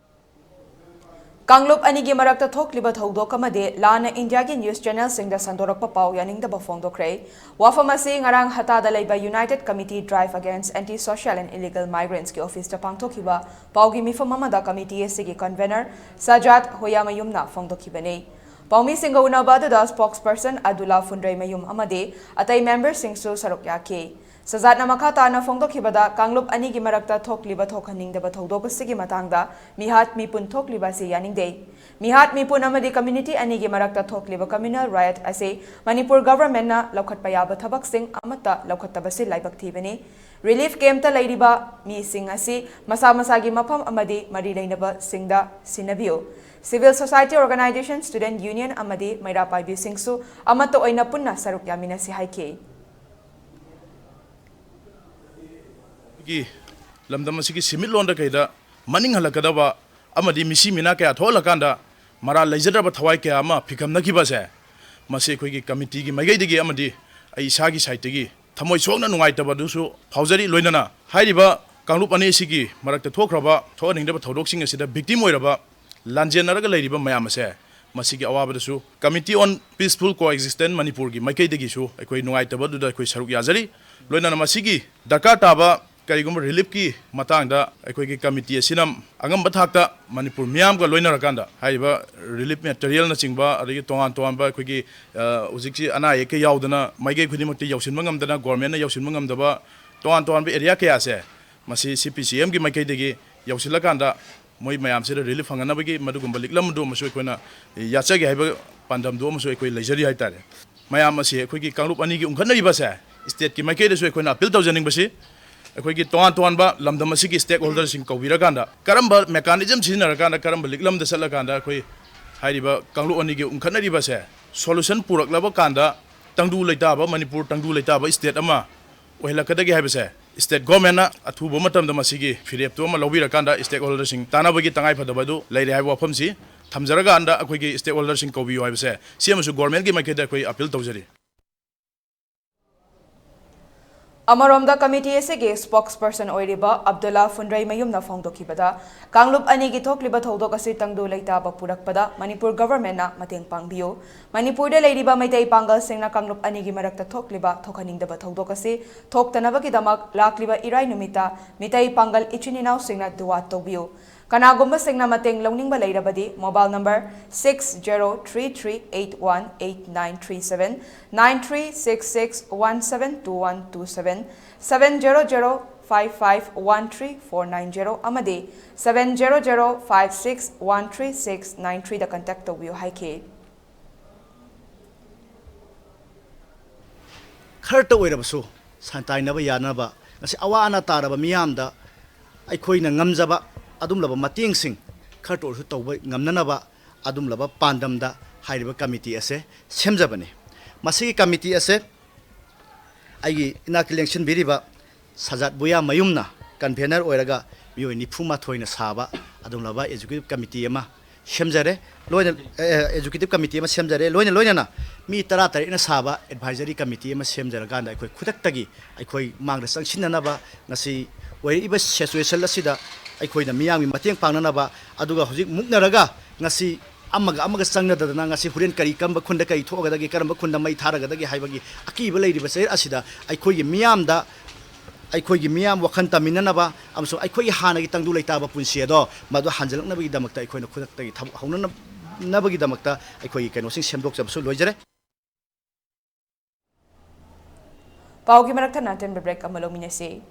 ꯀꯥꯡꯂꯨꯞ ꯑꯅꯤꯒꯤ ꯃꯔꯛꯇ ꯊꯣꯛꯂꯤꯕ ꯊꯧꯗꯣꯛ ꯑꯃꯗꯤ ꯂꯥꯟꯅ ꯏꯟꯗꯤꯌꯥꯒꯤ ꯅ꯭ꯌꯨꯁ ꯆꯦꯅꯦꯜꯁꯤꯡꯗ ꯁꯟꯗꯣꯔꯛꯄ ꯄꯥꯎ ꯌꯥꯅꯤꯡꯗꯕ ꯐꯣꯡꯗꯣꯛꯈ꯭ꯔꯦ꯫ ꯋꯥꯐꯝ ꯑꯁꯤ ꯉꯔꯥꯡ ꯍꯇꯥꯗ ꯂꯩꯕ United Committee Drive Against Anti-Social and Illegal Migrants ꯀꯤ ꯑꯣꯐꯤꯁꯇ ꯄꯥꯡꯊꯣꯛꯈꯤꯕ ꯄꯥꯎꯒꯤ ꯃꯤꯐꯝ ꯑꯃꯗ ꯀꯃꯤꯇꯤ ꯑꯁꯤꯒꯤ ꯀꯟꯚꯦꯅꯔ ꯁꯖꯥꯗ ꯍꯣꯌꯥꯃꯌꯨꯝꯅ ꯐꯣꯡꯗꯣꯛꯈꯤꯕꯅꯤ꯫ ꯄꯥꯎꯃꯤꯁꯤꯡꯒ ꯎꯅꯕ ꯑꯗꯨꯗ ꯁ꯭ꯄꯣꯛꯁꯄꯔꯁꯟ ꯑꯗꯨꯂꯥ ꯐꯨꯟꯗ꯭ꯔꯩꯃꯌꯨꯝ ꯑꯃꯗꯤ ꯑꯇꯩ ꯃꯦꯝꯕꯔꯁꯤꯡꯁꯨ ꯁꯔꯨꯛ ꯌꯥꯈꯤ꯫ ꯁꯖꯥꯗꯅ ꯃꯈꯥ ꯇꯥꯅ ꯐꯣꯡꯗꯣꯛꯈꯤꯕꯗ, ꯀꯥꯡꯂꯨꯞ ꯑꯅꯤꯒꯤ ꯃꯔꯛꯇ ꯊꯣꯛꯂꯤꯕ ꯊꯣꯛꯍꯟꯅꯤꯡꯗꯕ ꯊꯧꯗꯣꯛ ꯑꯁꯤꯒꯤ ꯃꯇꯥꯡꯗ ꯃꯤꯍꯥꯠ ꯃꯤꯄꯨꯟ ꯊꯣꯛꯂꯤꯕ ꯑꯁꯤ ꯌꯥꯅꯤꯡꯗꯦ꯫ ꯃꯤꯍꯥꯠ ꯃꯤꯄꯨꯟ ꯑꯃꯗꯤ ꯀꯝꯃ꯭ꯌꯨꯅꯤꯇꯤ ꯑꯅꯤꯒꯤ ꯃꯔꯛꯇ ꯊꯣꯛꯂꯤꯕ ꯀꯝꯃ꯭ꯌꯨꯅꯦꯜ ꯔꯥꯏꯠ ꯑꯁꯤ ꯃꯅꯤꯄꯨꯔ ꯒꯚꯔꯟꯃꯦꯟꯠꯅ ꯂꯧꯈꯠꯄ ꯌꯥꯕ ꯊꯕꯛꯁꯤꯡ ꯑꯃꯠꯇ ꯂꯧꯈꯠꯇꯕꯁꯤ ꯂꯥꯏꯕꯛ ꯊꯤꯕꯅꯤ꯫ ꯔꯤꯂꯤꯐ ꯀꯦꯝꯞꯇ ꯂꯩꯔꯤꯕ ꯃꯤꯁꯤꯡ ꯑꯁꯤ ꯃꯁꯥ ꯃꯁꯥꯒꯤ ꯃꯐꯝ ꯑꯃꯗꯤ ꯃꯔꯤ ꯂꯩꯅꯕꯁꯤꯡꯗ ꯁꯤꯟꯅꯕꯤꯌꯨ꯫ Civil society organization, student union ꯑꯃꯗꯤ ꯃꯩꯔꯥ ꯄꯥꯏꯕꯤꯁꯤꯡꯁꯨ ꯑꯃꯠꯇ ꯑꯣꯏꯅ ꯄꯨꯟꯅ ꯁꯔꯨꯛ ꯌꯥꯃꯤꯟꯅꯁꯤ ꯍꯥꯏꯈꯤ꯫ ꯒꯤ ꯂꯝꯗꯝ ꯑꯁꯤꯒꯤ ꯁꯤꯟꯃꯤꯠꯂꯣꯟꯗ ꯀꯩꯗ ꯃꯅꯤꯡ ꯍꯜꯂꯛꯀꯗꯕ ꯑꯃꯗꯤ ꯃꯤꯁꯤ ꯃꯤꯅꯥ ꯀꯌꯥ ꯊꯣꯛꯍꯜꯂꯀꯥꯟꯗ ꯃꯔꯥꯜ ꯂꯩꯖꯗ꯭ꯔꯕ ꯊꯋꯥꯏ ꯀꯌꯥ ꯑꯃ ꯐꯤꯈꯝꯅꯈꯤꯕꯁꯦ, ꯃꯁꯤ ꯑꯩꯈꯣꯏꯒꯤ ꯀꯃꯤꯇꯤꯒꯤ ꯃꯥꯏꯀꯩꯗꯒꯤ ꯑꯃꯗꯤ ꯑꯩ ꯏꯁꯥꯒꯤ ꯁꯥꯏꯠꯇꯒꯤ ꯊꯃꯣꯏ ꯁꯣꯛꯅ ꯅꯨꯡꯉꯥꯏꯇꯕ ꯑꯗꯨꯁꯨ ꯐꯥꯎꯖꯔꯤ꯫ ꯂꯣꯏꯅꯅ ꯍꯥꯏꯔꯤꯕ ꯀꯥꯡꯂꯨꯞ ꯑꯅꯤ ꯑꯁꯤꯒꯤ ꯃꯔꯛꯇ ꯊꯣꯛꯈ꯭ꯔꯕ ꯊꯣꯛꯍꯟꯅꯤꯡꯗꯕ ꯊꯧꯗꯣꯛꯁꯤꯡ ꯑꯁꯤꯗ ꯚꯤꯛꯇꯤꯝ ꯑꯣꯏꯔꯕ, ꯂꯥꯟꯖꯦꯟꯅꯔꯒ ꯂꯩꯔꯤꯕ ꯃꯌꯥꯝ ꯑꯁꯦ, ꯃꯁꯤꯒꯤ ꯑꯋꯥꯕꯗꯁꯨ Committee on Peaceful Coexistence ꯃꯅꯤꯄꯨꯔꯒꯤ ꯃꯥꯏꯀꯩꯗꯒꯤꯁꯨ ꯑꯩꯈꯣꯏ ꯅꯨꯡꯉꯥꯏꯇꯕ ꯑꯗꯨꯗ ꯑꯩꯈꯣꯏ ꯁꯔꯨꯛ ꯌꯥꯖꯔꯤ꯫ ꯂꯣꯏꯅꯅ ꯃꯁꯤꯒꯤ ꯗꯔꯀꯥꯔ ꯇꯥꯕ ꯀꯔꯤꯒꯨꯝꯕ ꯔꯤꯂꯤꯐꯀꯤ ꯃꯇꯥꯡꯗ ꯑꯩꯈꯣꯏꯒꯤ ꯀꯃꯤꯇꯤ ꯑꯁꯤꯅ ꯑꯉꯝꯕ ꯊꯥꯛꯇ ꯃꯅꯤꯄꯨꯔ ꯃꯤꯌꯥꯝꯒ ꯂꯣꯏꯅꯔꯀꯥꯟꯗ ꯍꯥꯏꯔꯤꯕ ꯔꯤꯂꯤꯐ ꯃꯦꯇꯔꯤꯌꯦꯜꯅꯆꯤꯡꯕ, ꯑꯗꯒꯤ ꯇꯣꯉꯥꯟ ꯇꯣꯉꯥꯟꯕ ꯑꯩꯈꯣꯏꯒꯤ, ꯑ, ꯍꯧꯖꯤꯛꯁꯤ ꯑꯅꯥ ꯑꯌꯦꯛꯀ ꯌꯥꯎꯗꯅ ꯃꯥꯏꯀꯩ ꯈꯨꯗꯤꯡꯃꯛꯇ ꯌꯧꯁꯤꯟꯕ ꯉꯝꯗꯅ, ꯒꯣꯔꯃꯦꯟꯅ ꯌꯧꯁꯤꯟꯕ ꯉꯝꯗꯕ ꯇꯣꯉꯥꯟ ꯇꯣꯉꯥꯟꯕ ꯑꯦꯔꯤꯌꯥ ꯀꯌꯥꯁꯦ ꯃꯁꯤ ꯁꯤ ꯄꯤ ꯁꯤ ꯑꯦꯝꯒꯤ ꯃꯥꯏꯀꯩꯗꯒꯤ ꯌꯧꯁꯤꯜꯂꯀꯥꯟꯗ ꯃꯣꯏ ꯃꯌꯥꯝꯁꯤꯗ ꯔꯤꯂꯤꯐ ꯐꯪꯍꯟꯅꯕꯒꯤ ꯃꯗꯨꯒꯨꯝꯕ ꯂꯤꯛꯂꯝ ꯑꯗꯨ ꯑꯃꯁꯨ ꯑꯩꯈꯣꯏꯅ ꯌꯥꯠꯆꯒꯦ ꯍꯥꯏꯕ ꯄꯥꯟꯗꯝꯗꯨ ꯑꯃꯁꯨ ꯑꯩꯈꯣꯏ ꯂꯩꯖꯔꯤ ꯍꯥꯏꯇꯥꯔꯦ꯫ ꯃꯌꯥꯝ ꯑꯁꯤ ꯑꯩꯈꯣꯏꯒꯤ ꯀꯥꯡꯂꯨꯞ ꯑꯅꯤꯒꯤ ꯎꯪꯈꯠꯅꯔꯤꯕꯁꯦ, ꯁ꯭ꯇꯦꯠꯀꯤ ꯃꯥꯏꯀꯩꯗꯁꯨ ꯑꯩꯈꯣꯏꯅ ꯑꯄꯤꯜ ꯇꯧꯖꯅꯤꯡꯕꯁꯤ, ꯑꯩꯈꯣꯏꯒꯤ ꯇꯣꯉꯥꯟ ꯇꯣꯉꯥꯟꯕ ꯂꯝꯗꯝ ꯑꯁꯤꯒꯤ ꯁ꯭ꯇꯦꯛ ꯍꯣꯜꯗꯔꯁꯤꯡ ꯀꯧꯕꯤꯔꯀꯥꯟꯗ ꯀꯔꯝꯕ ꯃꯦꯀꯥꯅꯤꯖꯝ ꯁꯤꯖꯤꯟꯅꯔꯀꯥꯟꯗ ꯀꯔꯝꯕ ꯂꯤꯛꯂꯝꯗ ꯆꯠꯂꯀꯥꯟꯗ ꯑꯩꯈꯣꯏ ꯍꯥꯏꯔꯤꯕ ꯀꯥꯡꯂꯨꯞ ꯑꯅꯤꯒꯤ ꯎꯪꯈꯠꯅꯔꯤꯕꯁꯦ ꯁꯣꯂꯨꯁꯟ ꯄꯨꯔꯛꯂꯕ ꯀꯥꯟꯗ ꯇꯪꯗꯨ ꯂꯩꯇꯥꯕ, ꯃꯅꯤꯄꯨꯔ ꯇꯪꯗꯨ ꯂꯩꯇꯥꯕ state ꯑꯃ ꯑꯣꯏꯍꯜꯂꯛꯀꯗꯒꯦ ꯍꯥꯏꯕꯁꯦ state governmentꯅ ꯑꯊꯨꯕ ꯃꯇꯝꯗ ꯃꯁꯤꯒꯤ ꯐꯤꯔꯦꯞꯇꯨ ꯑꯃ ꯂꯧꯕꯤꯔꯀꯥꯟꯗ stakeholderꯁꯤꯡ ꯇꯥꯟꯅꯕꯒꯤ ꯇꯉꯥꯏꯐꯗꯕ ꯑꯗꯨ ꯂꯩꯔꯦ ꯍꯥꯏꯕ ꯋꯥꯐꯝꯁꯤ ꯊꯝꯖꯔꯀꯥꯟꯗ ꯑꯩꯈꯣꯏꯒꯤ stakeholderꯁꯤꯡ ꯀꯧꯕꯤꯌꯨ ꯍꯥꯏꯕꯁꯦ ꯁꯤ ꯑꯃꯁꯨ governmentꯀꯤ ꯃꯥꯏꯀꯩꯗ ꯑꯩꯈꯣꯏ appeal ꯇꯧꯖꯔꯤ꯫ ꯑꯃꯔꯣꯝꯗ committee ꯑꯁꯤꯒꯤ spokesperson ꯑꯣꯏꯔꯤꯕ ꯑꯕꯗꯨꯜꯂꯥ ꯐꯨꯟꯗ꯭ꯔꯩꯃꯌꯨꯝꯅ ꯐꯣꯡꯗꯣꯛꯈꯤꯕꯗ, ꯀꯥꯡꯂꯨꯞ ꯑꯅꯤꯒꯤ ꯊꯣꯛꯂꯤꯕ ꯊꯧꯗꯣꯛ ꯑꯁꯤ ꯇꯪꯗꯨ ꯂꯩꯇꯥꯕ ꯄꯨꯔꯛꯄꯗ ꯃꯅꯤꯄꯨꯔ governmentꯅ ꯃꯇꯦꯡ ꯄꯥꯡꯕꯤꯌꯨ꯫ ꯃꯅꯤꯄꯨꯔꯗ ꯂꯩꯔꯤꯕ ꯃꯩꯇꯩ ꯄꯥꯡꯒꯜꯁꯤꯡꯅ ꯀꯥꯡꯂꯨꯞ ꯑꯅꯤꯒꯤ ꯃꯔꯛꯇ ꯊꯣꯛꯂꯤꯕ ꯊꯣꯛꯍꯟꯅꯤꯡꯗꯕ ꯊꯧꯗꯣꯛ ꯑꯁꯤ ꯊꯣꯛꯇꯅꯕꯒꯤꯗꯃꯛ ꯂꯥꯛꯂꯤꯕ ꯏꯔꯥꯏ ꯅꯨꯃꯤꯠꯇ ꯃꯤꯇꯩ ꯄꯥꯡꯒꯜ ꯏꯆꯤꯟ ꯏꯅꯥꯎꯁꯤꯡꯅ ꯗꯨꯋꯥ ꯇꯧꯕꯤꯌꯨ꯫ ꯀꯅꯥꯒꯨꯝꯕꯁꯤꯡꯅ ꯃꯇꯦꯡ ꯂꯧꯅꯤꯡꯕ ꯂꯩꯔꯕꯗꯤ mobile number six zero three three eight one eight nine three seven, nine three six six one seven two one two seven, seven zero zero five five one three four nine zero ꯑꯃꯗꯤ seven zero zero five six one three six nine threeꯗ contact ꯇꯧꯕꯤꯌꯨ ꯍꯥꯏꯈꯤ꯫ ꯈꯔꯇ ꯑꯣꯏꯔꯕꯁꯨ ꯁꯟꯇꯥꯏꯅꯕ ꯌꯥꯅꯕ ꯉꯁꯤ ꯑꯋꯥ ꯑꯅꯥ ꯇꯥꯔꯕ ꯃꯤꯌꯥꯝꯗ ꯑꯩꯈꯣꯏꯅ ꯉꯝꯖꯕ ꯑꯗꯨꯝꯂꯕ ꯃꯇꯦꯡꯁꯤꯡ ꯈꯔꯇ ꯑꯣꯏꯔꯁꯨ ꯇꯧꯕ ꯉꯝꯅꯅꯕ ꯑꯗꯨꯝꯂꯕ ꯄꯥꯟꯗꯝꯗ ꯍꯥꯏꯔꯤꯕ committee ꯑꯁꯦ ꯁꯦꯝꯖꯕꯅꯤ꯫ ꯃꯁꯤꯒꯤ committee ꯑꯁꯦ ꯑꯩꯒꯤ ꯏꯅꯥꯛꯇ ꯂꯦꯡꯁꯤꯟꯕꯤꯔꯤꯕ ꯁꯖꯥꯠ ꯕꯨꯌꯥꯃꯌꯨꯝꯅ convener ꯑꯣꯏꯔꯒ ꯃꯤꯑꯣꯏ ꯅꯤꯐꯨ ꯃꯥꯊꯣꯏꯅ ꯁꯥꯕ ꯑꯗꯨꯒꯨꯝꯂꯕ executive committee ꯑꯃ ꯁꯦꯝꯖꯔꯦ꯫ ꯂꯣꯏꯅ executive committee ꯑꯃ ꯁꯦꯝꯖꯔꯦ꯫ ꯂꯣꯏꯅ ꯂꯣꯏꯅꯅ ꯃꯤ ꯇꯔꯥ ꯇꯔꯦꯠꯅ ꯁꯥꯕ advisory committee ꯑꯃ ꯁꯦꯝꯖꯔꯀꯥꯟꯗ ꯑꯩꯈꯣꯏ ꯈꯨꯗꯛꯇꯒꯤ ꯑꯩꯈꯣꯏ ꯃꯥꯡꯗ ꯆꯪꯁꯤꯟꯅꯅꯕ, ꯉꯁꯤ ꯑꯣꯏꯔꯛꯏꯕ situation ꯑꯁꯤꯗ ꯑꯩꯈꯣꯏꯅ ꯃꯤꯌꯥꯝꯒꯤ ꯃꯇꯦꯡ ꯄꯥꯡꯅꯅꯕ, ꯑꯗꯨꯒ ꯍꯧꯖꯤꯛ ꯃꯨꯛꯅꯔꯒ ꯉꯁꯤ ꯑꯃꯒ ꯑꯃꯒ ꯆꯪꯅꯗꯗꯅ ꯉꯁꯤ ꯍꯣꯔꯦꯟ ꯀꯔꯤ, ꯀꯔꯝꯕ ꯈꯨꯟꯗ ꯀꯔꯤ ꯊꯣꯛꯑꯒꯗꯒꯦ, ꯀꯔꯝꯕ ꯈꯨꯟꯗ ꯃꯩ ꯊꯥꯔꯒꯗꯒꯦ ꯍꯥꯏꯕꯒꯤ ꯑꯀꯤꯕ ꯂꯩꯔꯤꯕ ꯆꯌꯦꯠ ꯑꯁꯤꯗ ꯑꯩꯈꯣꯏꯒꯤ ꯃꯤꯌꯥꯝꯗ, ꯑꯩꯈꯣꯏꯒꯤ ꯃꯤꯌꯥꯝ ꯋꯥꯈꯜ ꯇꯝꯃꯤꯟꯅꯅꯕ ꯑꯃꯁꯨꯡ ꯑꯩꯈꯣꯏꯒꯤ ꯍꯥꯟꯅꯒꯤ ꯇꯪꯗꯨ ꯂꯩꯇꯥꯕ ꯄꯨꯟꯁꯤ ꯑꯗꯣ ꯃꯗꯨ ꯍꯟꯖꯤꯜꯂꯛꯅꯕꯒꯤꯗꯃꯛꯇ ꯑꯩꯈꯣꯏꯅ ꯈꯨꯗꯛꯇꯒꯤ ꯊꯕꯛ ꯍꯧꯅꯅꯕꯒꯤꯗꯃꯛꯇ ꯑꯩꯈꯣꯏꯒꯤ ꯀꯩꯅꯣꯁꯤꯡ ꯁꯦꯝꯗꯣꯛꯆꯕꯁꯨ ꯂꯣꯏꯖꯔꯦ꯫ ꯄꯥꯎꯒꯤ ꯃꯔꯛ ꯊꯠꯅ ꯑꯇꯦꯟꯕ break ꯑꯃ ꯂꯧꯃꯤꯟꯅꯁꯤ꯫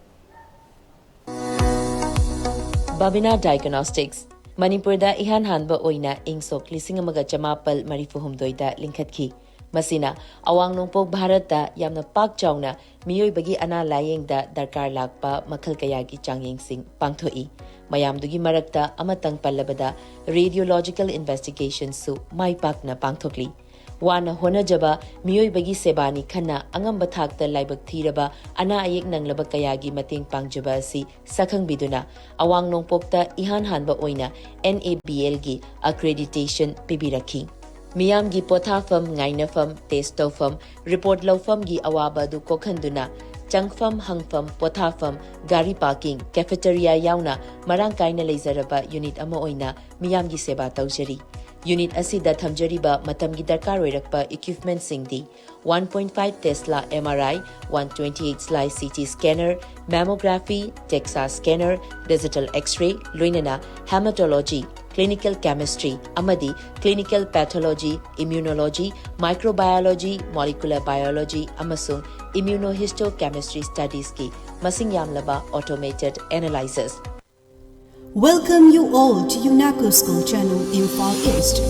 ꯕꯥꯕꯤꯅꯥ ꯗꯥꯏꯒꯅꯣꯁꯇꯤꯛꯁ, ꯃꯅꯤꯄꯨꯔꯗ ꯏꯍꯥꯟ ꯍꯥꯟꯕ ꯑꯣꯏꯅ ꯏꯪ ꯁꯣꯛ ꯂꯤꯁꯤꯡ ꯑꯃꯒ ꯆꯃꯥꯄꯜ ꯃꯔꯤꯐꯨ ꯍꯨꯝꯗꯣꯏꯗ ꯂꯤꯡꯈꯠꯈꯤ꯫ ꯃꯁꯤꯅ ꯑꯋꯥꯡ ꯅꯣꯡꯄꯣꯛ ꯚꯥꯔꯠꯇ ꯌꯥꯝꯅ ꯄꯥꯛ ꯆꯥꯎꯅ ꯃꯤꯑꯣꯏꯕꯒꯤ ꯑꯅꯥ ꯂꯥꯌꯦꯡꯗ ꯗꯔꯀꯥꯔ ꯂꯥꯛꯄ ꯃꯈꯜ ꯀꯌꯥꯒꯤ ꯆꯥꯡꯌꯦꯡꯁꯤꯡ ꯄꯥꯡꯊꯣꯛꯏ꯫ ꯃꯌꯥꯝꯗꯨꯒꯤ ꯃꯔꯛꯇ ꯑꯃꯇꯪ ꯄꯜꯂꯕꯗ radiological investigationꯁꯨ ꯃꯥꯏ ꯄꯥꯛꯅ ꯄꯥꯡꯊꯣꯛꯂꯤ꯫ ꯋꯥꯅ ꯍꯣꯠꯅꯖꯕ ꯃꯤꯑꯣꯏꯕꯒꯤ ꯁꯦꯕꯥꯅꯤ ꯈꯟꯅ ꯑꯉꯝꯕ ꯊꯥꯛꯇ ꯂꯥꯏꯕꯛ ꯊꯤꯔꯕ ꯑꯅꯥ ꯑꯌꯦꯛ ꯅꯪꯂꯕ ꯀꯌꯥꯒꯤ ꯃꯇꯦꯡ ꯄꯥꯡꯖꯕ ꯑꯁꯤ ꯁꯛꯈꯪꯕꯤꯗꯨꯅ ꯑꯋꯥꯡ ꯅꯣꯡꯄꯣꯛꯇ ꯏꯍꯥꯟ ꯍꯥꯟꯕ ꯑꯣꯏꯅ N A B L ꯒꯤ accreditation ꯄꯤꯕꯤꯔꯛꯈꯤ꯫ ꯃꯤꯌꯥꯝꯒꯤ ꯄꯣꯊꯥꯐꯝ, ꯉꯥꯏꯅꯐꯝ, test ꯇꯧꯐꯝ, report ꯂꯧꯐꯝꯒꯤ ꯑꯋꯥꯕ ꯑꯗꯨ ꯀꯣꯛꯍꯟꯗꯨꯅ ꯆꯪꯐꯝ, ꯍꯪꯐꯝ, ꯄꯣꯊꯥꯐꯝ, ꯒꯥꯔꯤ parking, cafeteria ꯌꯥꯎꯅ ꯃꯔꯥꯡ ꯀꯥꯏꯅ ꯂꯩꯖꯔꯕ unit ꯑꯃ ꯑꯣꯏꯅ ꯃꯤꯌꯥꯝꯒꯤ ꯁꯦꯕꯥ ꯇꯧꯖꯔꯤ꯫ Unit ꯑꯁꯤꯗ ꯊꯝꯖꯔꯤꯕ ꯃꯇꯝꯒꯤ ꯗꯔꯀꯥꯔ ꯑꯣꯏꯔꯛꯄ equipment ꯁꯤꯡꯗꯤ one point five Tesla M R I, one twenty-eight slice C T scanner, mammography, DEXA scanner, digital X-ray, ꯂꯣꯏꯅꯅ hematology, clinical chemistry ꯑꯃꯗꯤ clinical pathology, immunology, microbiology, molecular biology ꯑꯃꯁꯨꯡ immunohistochemistry studies ꯀꯤ ꯃꯁꯤꯡ ꯌꯥꯝꯂꯕ automated analyzers꯫ Welcome you all to UNACO School Channel, Imphal East,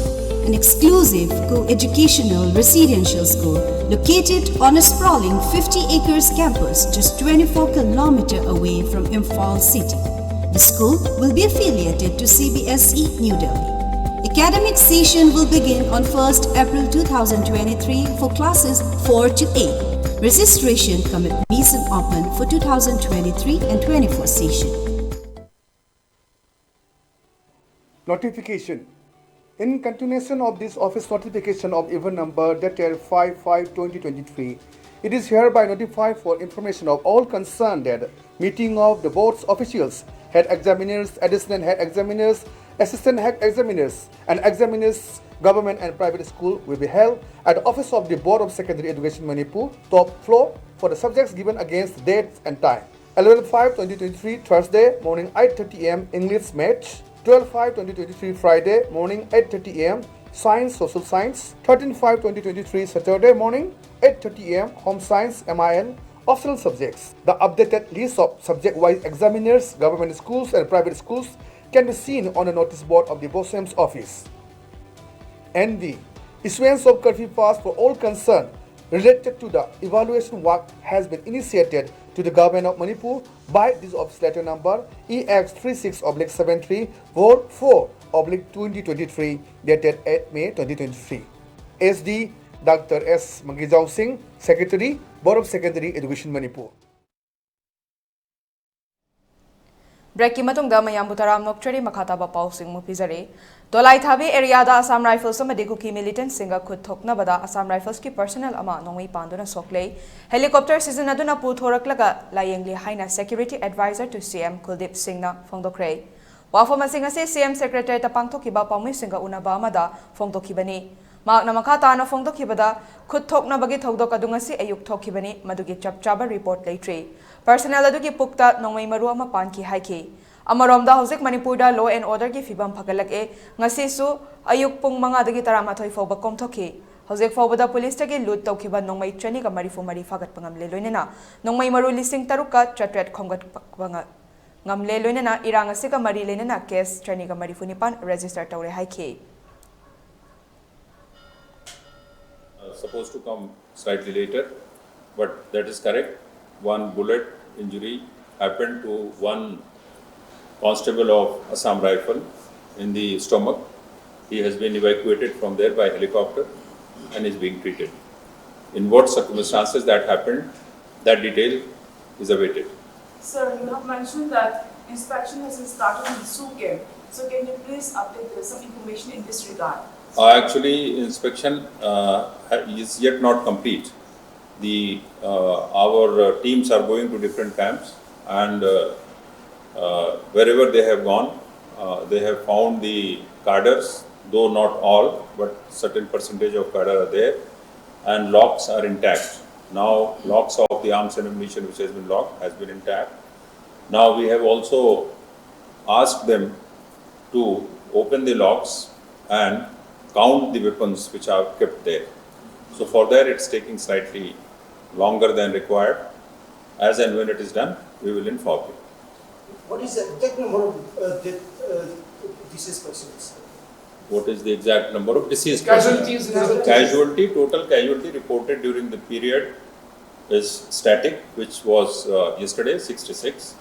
an exclusive co-educational residential school located on a sprawling fifty acres campus just twenty-four kilometer away from Imphal city. The school will be affiliated to C B S E New Delhi. Academic session will begin on first April two thousand twenty-three for classes four to eight. Registration cum admission open for two thousand twenty-three and twenty-four session. Notification. In continuation of this office notification of even number dated five five twenty twenty-three, it is hereby notified for information of all concerned that meeting of the board's officials, head examiners, additional head examiners, assistant head examiners, and examiners, government and private school, will be held at the office of the Board of Secondary Education Manipur, top floor, for the subjects given against dates and time. Eleven five twenty twenty-three, Thursday, morning eight thirty A M, English, Maths. Twelve five twenty twenty-three, Friday, morning eight thirty A M, Science, Social Science. Thirteen five twenty twenty-three, Saturday, morning eight thirty A M, Home Science, M I L, optional subjects. The updated list of subject-wise examiners, government schools and private schools can be seen on the notice board of the BOSEM's office. N V. Issuance of curfew pass for all concerned related to the evaluation work has been initiated to the Government of Manipur by this office letter number E X three six oblique seven three four four oblique twenty twenty-three, dated eight May twenty twenty-three. S D, Doctor S Mangijao Singh, Secretary, Board of Secondary Education, Manipur. ꯕ꯭ꯔꯦꯛꯀꯤ ꯃꯇꯨꯡꯗ ꯃꯌꯥꯝꯕꯨ ꯇꯔꯥꯝꯅ ꯑꯣꯛꯆꯔꯤ꯫ ꯃꯈꯥ ꯇꯥꯕ ꯄꯥꯎꯁꯤꯡ ꯑꯃꯨꯛ ꯄꯤꯖꯔꯤ꯫ ꯗꯣꯂꯥꯏꯊꯥꯕꯤ ꯑꯦꯔꯤꯌꯥꯗ ꯑꯁꯥꯝ ꯔꯥꯏꯐꯜꯁ ꯑꯃꯗꯤ ꯀꯨꯀꯤ ꯃꯤꯂꯤꯇꯦꯟꯠꯁꯤꯡꯒ ꯈꯨꯠ ꯊꯣꯛꯅꯕꯗ ꯑꯁꯥꯝ ꯔꯥꯏꯐꯜꯁꯀꯤ ꯄꯔꯁꯅꯦꯜ ꯑꯃ ꯅꯣꯡꯃꯩ ꯄꯥꯟꯗꯨꯅ ꯁꯣꯛꯂꯦ꯫ ꯍꯦꯂꯤꯀꯣꯞꯇꯔ ꯁꯤꯖꯤꯟꯅꯗꯨꯅ ꯄꯨꯊꯣꯔꯛꯂꯒ ꯂꯥꯌꯦꯡꯂꯤ ꯍꯥꯏꯅ Security Advisor to C M ꯀꯨꯜꯗꯤꯞ ꯁꯤꯡꯅ ꯐꯣꯡꯗꯣꯛꯈ꯭ꯔꯦ꯫ ꯋꯥꯐꯝ ꯑꯁꯤ ꯉꯁꯤ C M Secretariat ꯇ ꯄꯥꯡꯊꯣꯛꯈꯤꯕ ꯄꯥꯎꯃꯤꯁꯤꯡꯒ ꯎꯅꯕ ꯑꯃꯗ ꯐꯣꯡꯗꯣꯛꯈꯤꯕꯅꯤ꯫ ꯃꯍꯥꯛꯅ ꯃꯈꯥ ꯇꯥꯅ ꯐꯣꯡꯗꯣꯛꯈꯤꯕꯗ, ꯈꯨꯠ ꯊꯣꯛꯅꯕꯒꯤ ꯊꯧꯗꯣꯛ ꯑꯗꯨ ꯉꯁꯤ ꯑꯌꯨꯛ ꯊꯣꯛꯈꯤꯕꯅꯤ, ꯃꯗꯨꯒꯤ ꯆꯞ ꯆꯥꯕ ꯔꯤꯄꯣꯔꯠ ꯂꯩꯇ꯭ꯔꯤ꯫ ꯄꯔꯁꯅꯦꯜ ꯑꯗꯨꯒꯤ ꯄꯨꯛꯇ ꯅꯣꯡꯃꯩ ꯃꯔꯨ ꯑꯃ ꯄꯥꯟꯈꯤ ꯍꯥꯏꯈꯤ꯫ ꯑꯃꯔꯣꯝꯗ, ꯍꯧꯖꯤꯛ ꯃꯅꯤꯄꯨꯔꯗ law and order ꯒꯤ ꯐꯤꯕꯝ ꯐꯒꯠꯂꯛꯑꯦ꯫ ꯉꯁꯤꯁꯨ ꯑꯌꯨꯛ ꯄꯨꯡ ꯃꯉꯥꯗꯒꯤ ꯇꯔꯥꯃꯥꯊꯣꯏ ꯐꯥꯎꯕ ꯀꯣꯝꯊꯣꯛꯈꯤ꯫ ꯍꯧꯖꯤꯛ ꯐꯥꯎꯕꯗ ꯄꯨꯂꯤꯁꯇꯒꯤ ꯂꯨꯠ ꯇꯧꯈꯤꯕ ꯅꯣꯡꯃꯩ ꯆꯅꯤꯒ ꯃꯔꯤꯐꯨ ꯃꯔꯤ ꯐꯥꯒꯠꯄ ꯉꯝꯂꯦ, ꯂꯣꯏꯅꯅ ꯅꯣꯡꯃꯩ ꯃꯔꯨ ꯂꯤꯁꯤꯡ ꯇꯔꯨꯛꯀ ꯆꯥꯇ꯭ꯔꯦꯠ ꯈꯣꯝꯒꯠꯄ ꯉ-, ꯉꯝꯂꯦ, ꯂꯣꯏꯅꯅ ꯏꯔꯥꯡ ꯑꯁꯤꯒ ꯃꯔꯤ ꯂꯩꯅꯅ ꯀꯦꯁ ꯆꯅꯤꯒ ꯃꯔꯤꯐꯨ ꯅꯤꯄꯥꯟ ꯔꯦꯖꯤꯁꯇꯔ ꯇꯧꯔꯦ ꯍꯥꯏꯈꯤ꯫ Uh, supposed to come slightly later, but that is correct. One bullet injury happened to one constable of Assam Rifle in the stomach. He has been evacuated from there by helicopter and is being treated. In what circumstances that happened, that detail is awaited. Sir, you have mentioned that inspection has been started in Sukem. So can you please update us some information in this regard? Uh, actually, inspection uh, ha- is yet not complete. The uh, our uh, teams are going to different camps, and uh, uh, wherever they have gone, uh, they have found the cadres, though not all, but certain percentage of cadre are there, and locks are intact. Now, locks of the arms and ammunition which has been locked has been intact. Now, we have also asked them to open the locks and count the weapons which are kept there. So, for that, it's taking slightly longer than required. As and when it is done, we will inform you. What is the exact number of uh, death uh, deceased persons? What is the exact number of deceased Casualties persons? in the Casualty, total casualty reported during the period is static, which was uh, yesterday, sixty-six.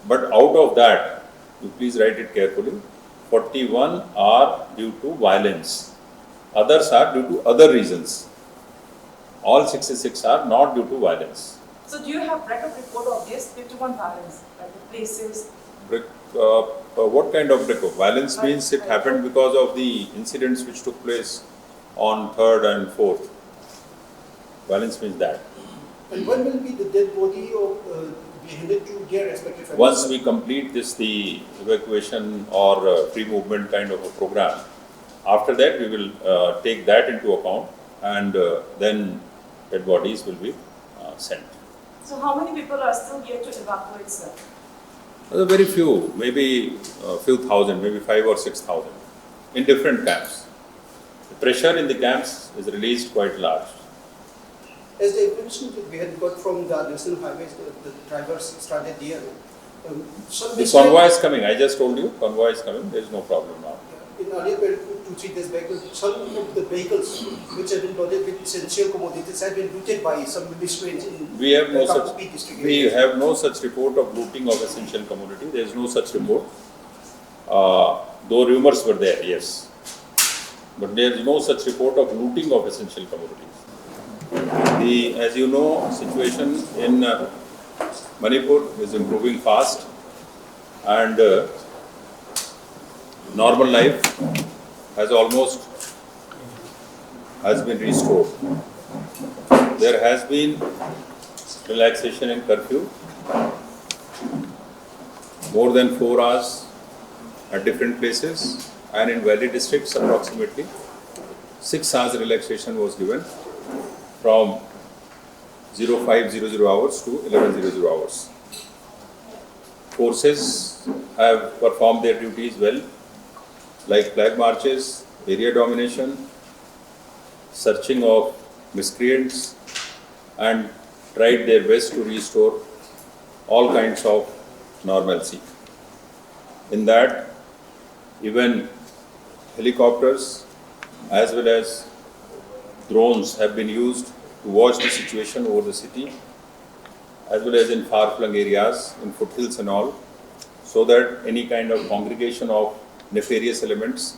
But out of that, you please write it carefully, forty-one are due to violence. Others are due to other reasons. All sixty-six are not due to violence. So do you have record report of this fifty-one violence, like the places? Rec- uh, uh, what kind of record? Violence means it happened because of the incidents which took place on third and fourth. Violence means that. And when will be the dead body of, uh, be handed to their respective families? Once we complete this, the evacuation or uh, free movement kind of a program, after that we will uh, take that into account, and uh, then dead bodies will be uh, sent. So how many people are still yet to evacuate, sir? There are very few, maybe a few thousand, maybe five or six thousand in different camps. The pressure in the camps is released quite large. As the information that we had got from the National Highways, the, the drivers stranded there. Um, some The convoy is coming, I just told you, convoy is coming, there is no problem now. In earlier, two, three days back, some of the vehicles which have been loaded with essential commodities have been looted by some militiamen in We have no the such, Kangpokpi district. We have no such report of looting of essential commodity, there is no such report. Uh, though rumors were there, yes. But there is no such report of looting of essential commodities. The, as you know, situation in uh, Manipur is improving fast, and uh, normal life has almost has been restored. There has been relaxation in curfew, more than four hours at different places, and in valley districts approximately six hours relaxation was given from zero five zero zero hours to eleven zero zero hours. Forces have performed their duties well, like flag marches, area domination, searching of miscreants, and tried their best to restore all kinds of normalcy. In that, even helicopters as well as drones have been used to watch the situation over the city, as well as in far-flung areas, in foothills and all, so that any kind of congregation of nefarious elements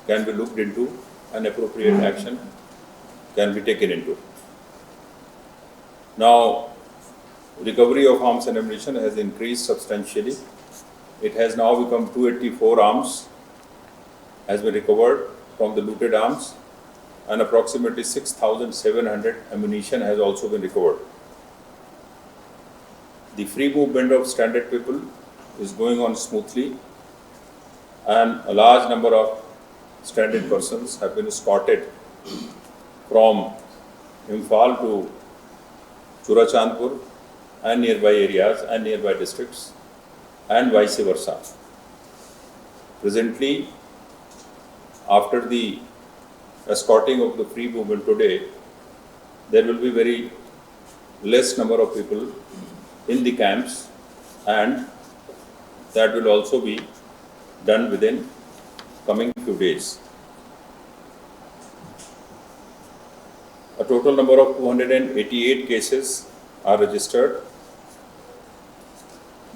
can be looked into and appropriate action can be taken into. Now, recovery of arms and ammunition has increased substantially. It has now become two eighty-four arms has been recovered from the looted arms, and approximately six thousand seven hundred ammunition has also been recovered. The free movement of stranded people is going on smoothly, and a large number of stranded persons have been escorted from Imphal to Churachandpur and nearby areas and nearby districts, and vice versa. Presently, after the escorting of the free movement today, there will be very less number of people in the camps, and that will also be done within coming few days. A total number of two hundred eighty-eight cases are registered.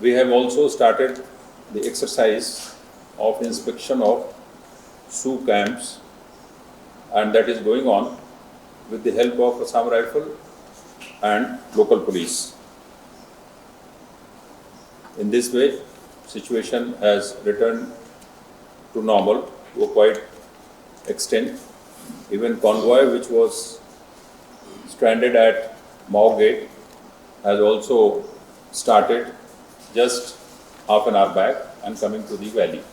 We have also started the exercise of inspection of SoO camps, and that is going on with the help of Assam Rifle and local police. In this way, situation has returned to normal to a quite extent. Even convoy, which was stranded at Mao Gate, has also started just half an hour back and coming to the valley.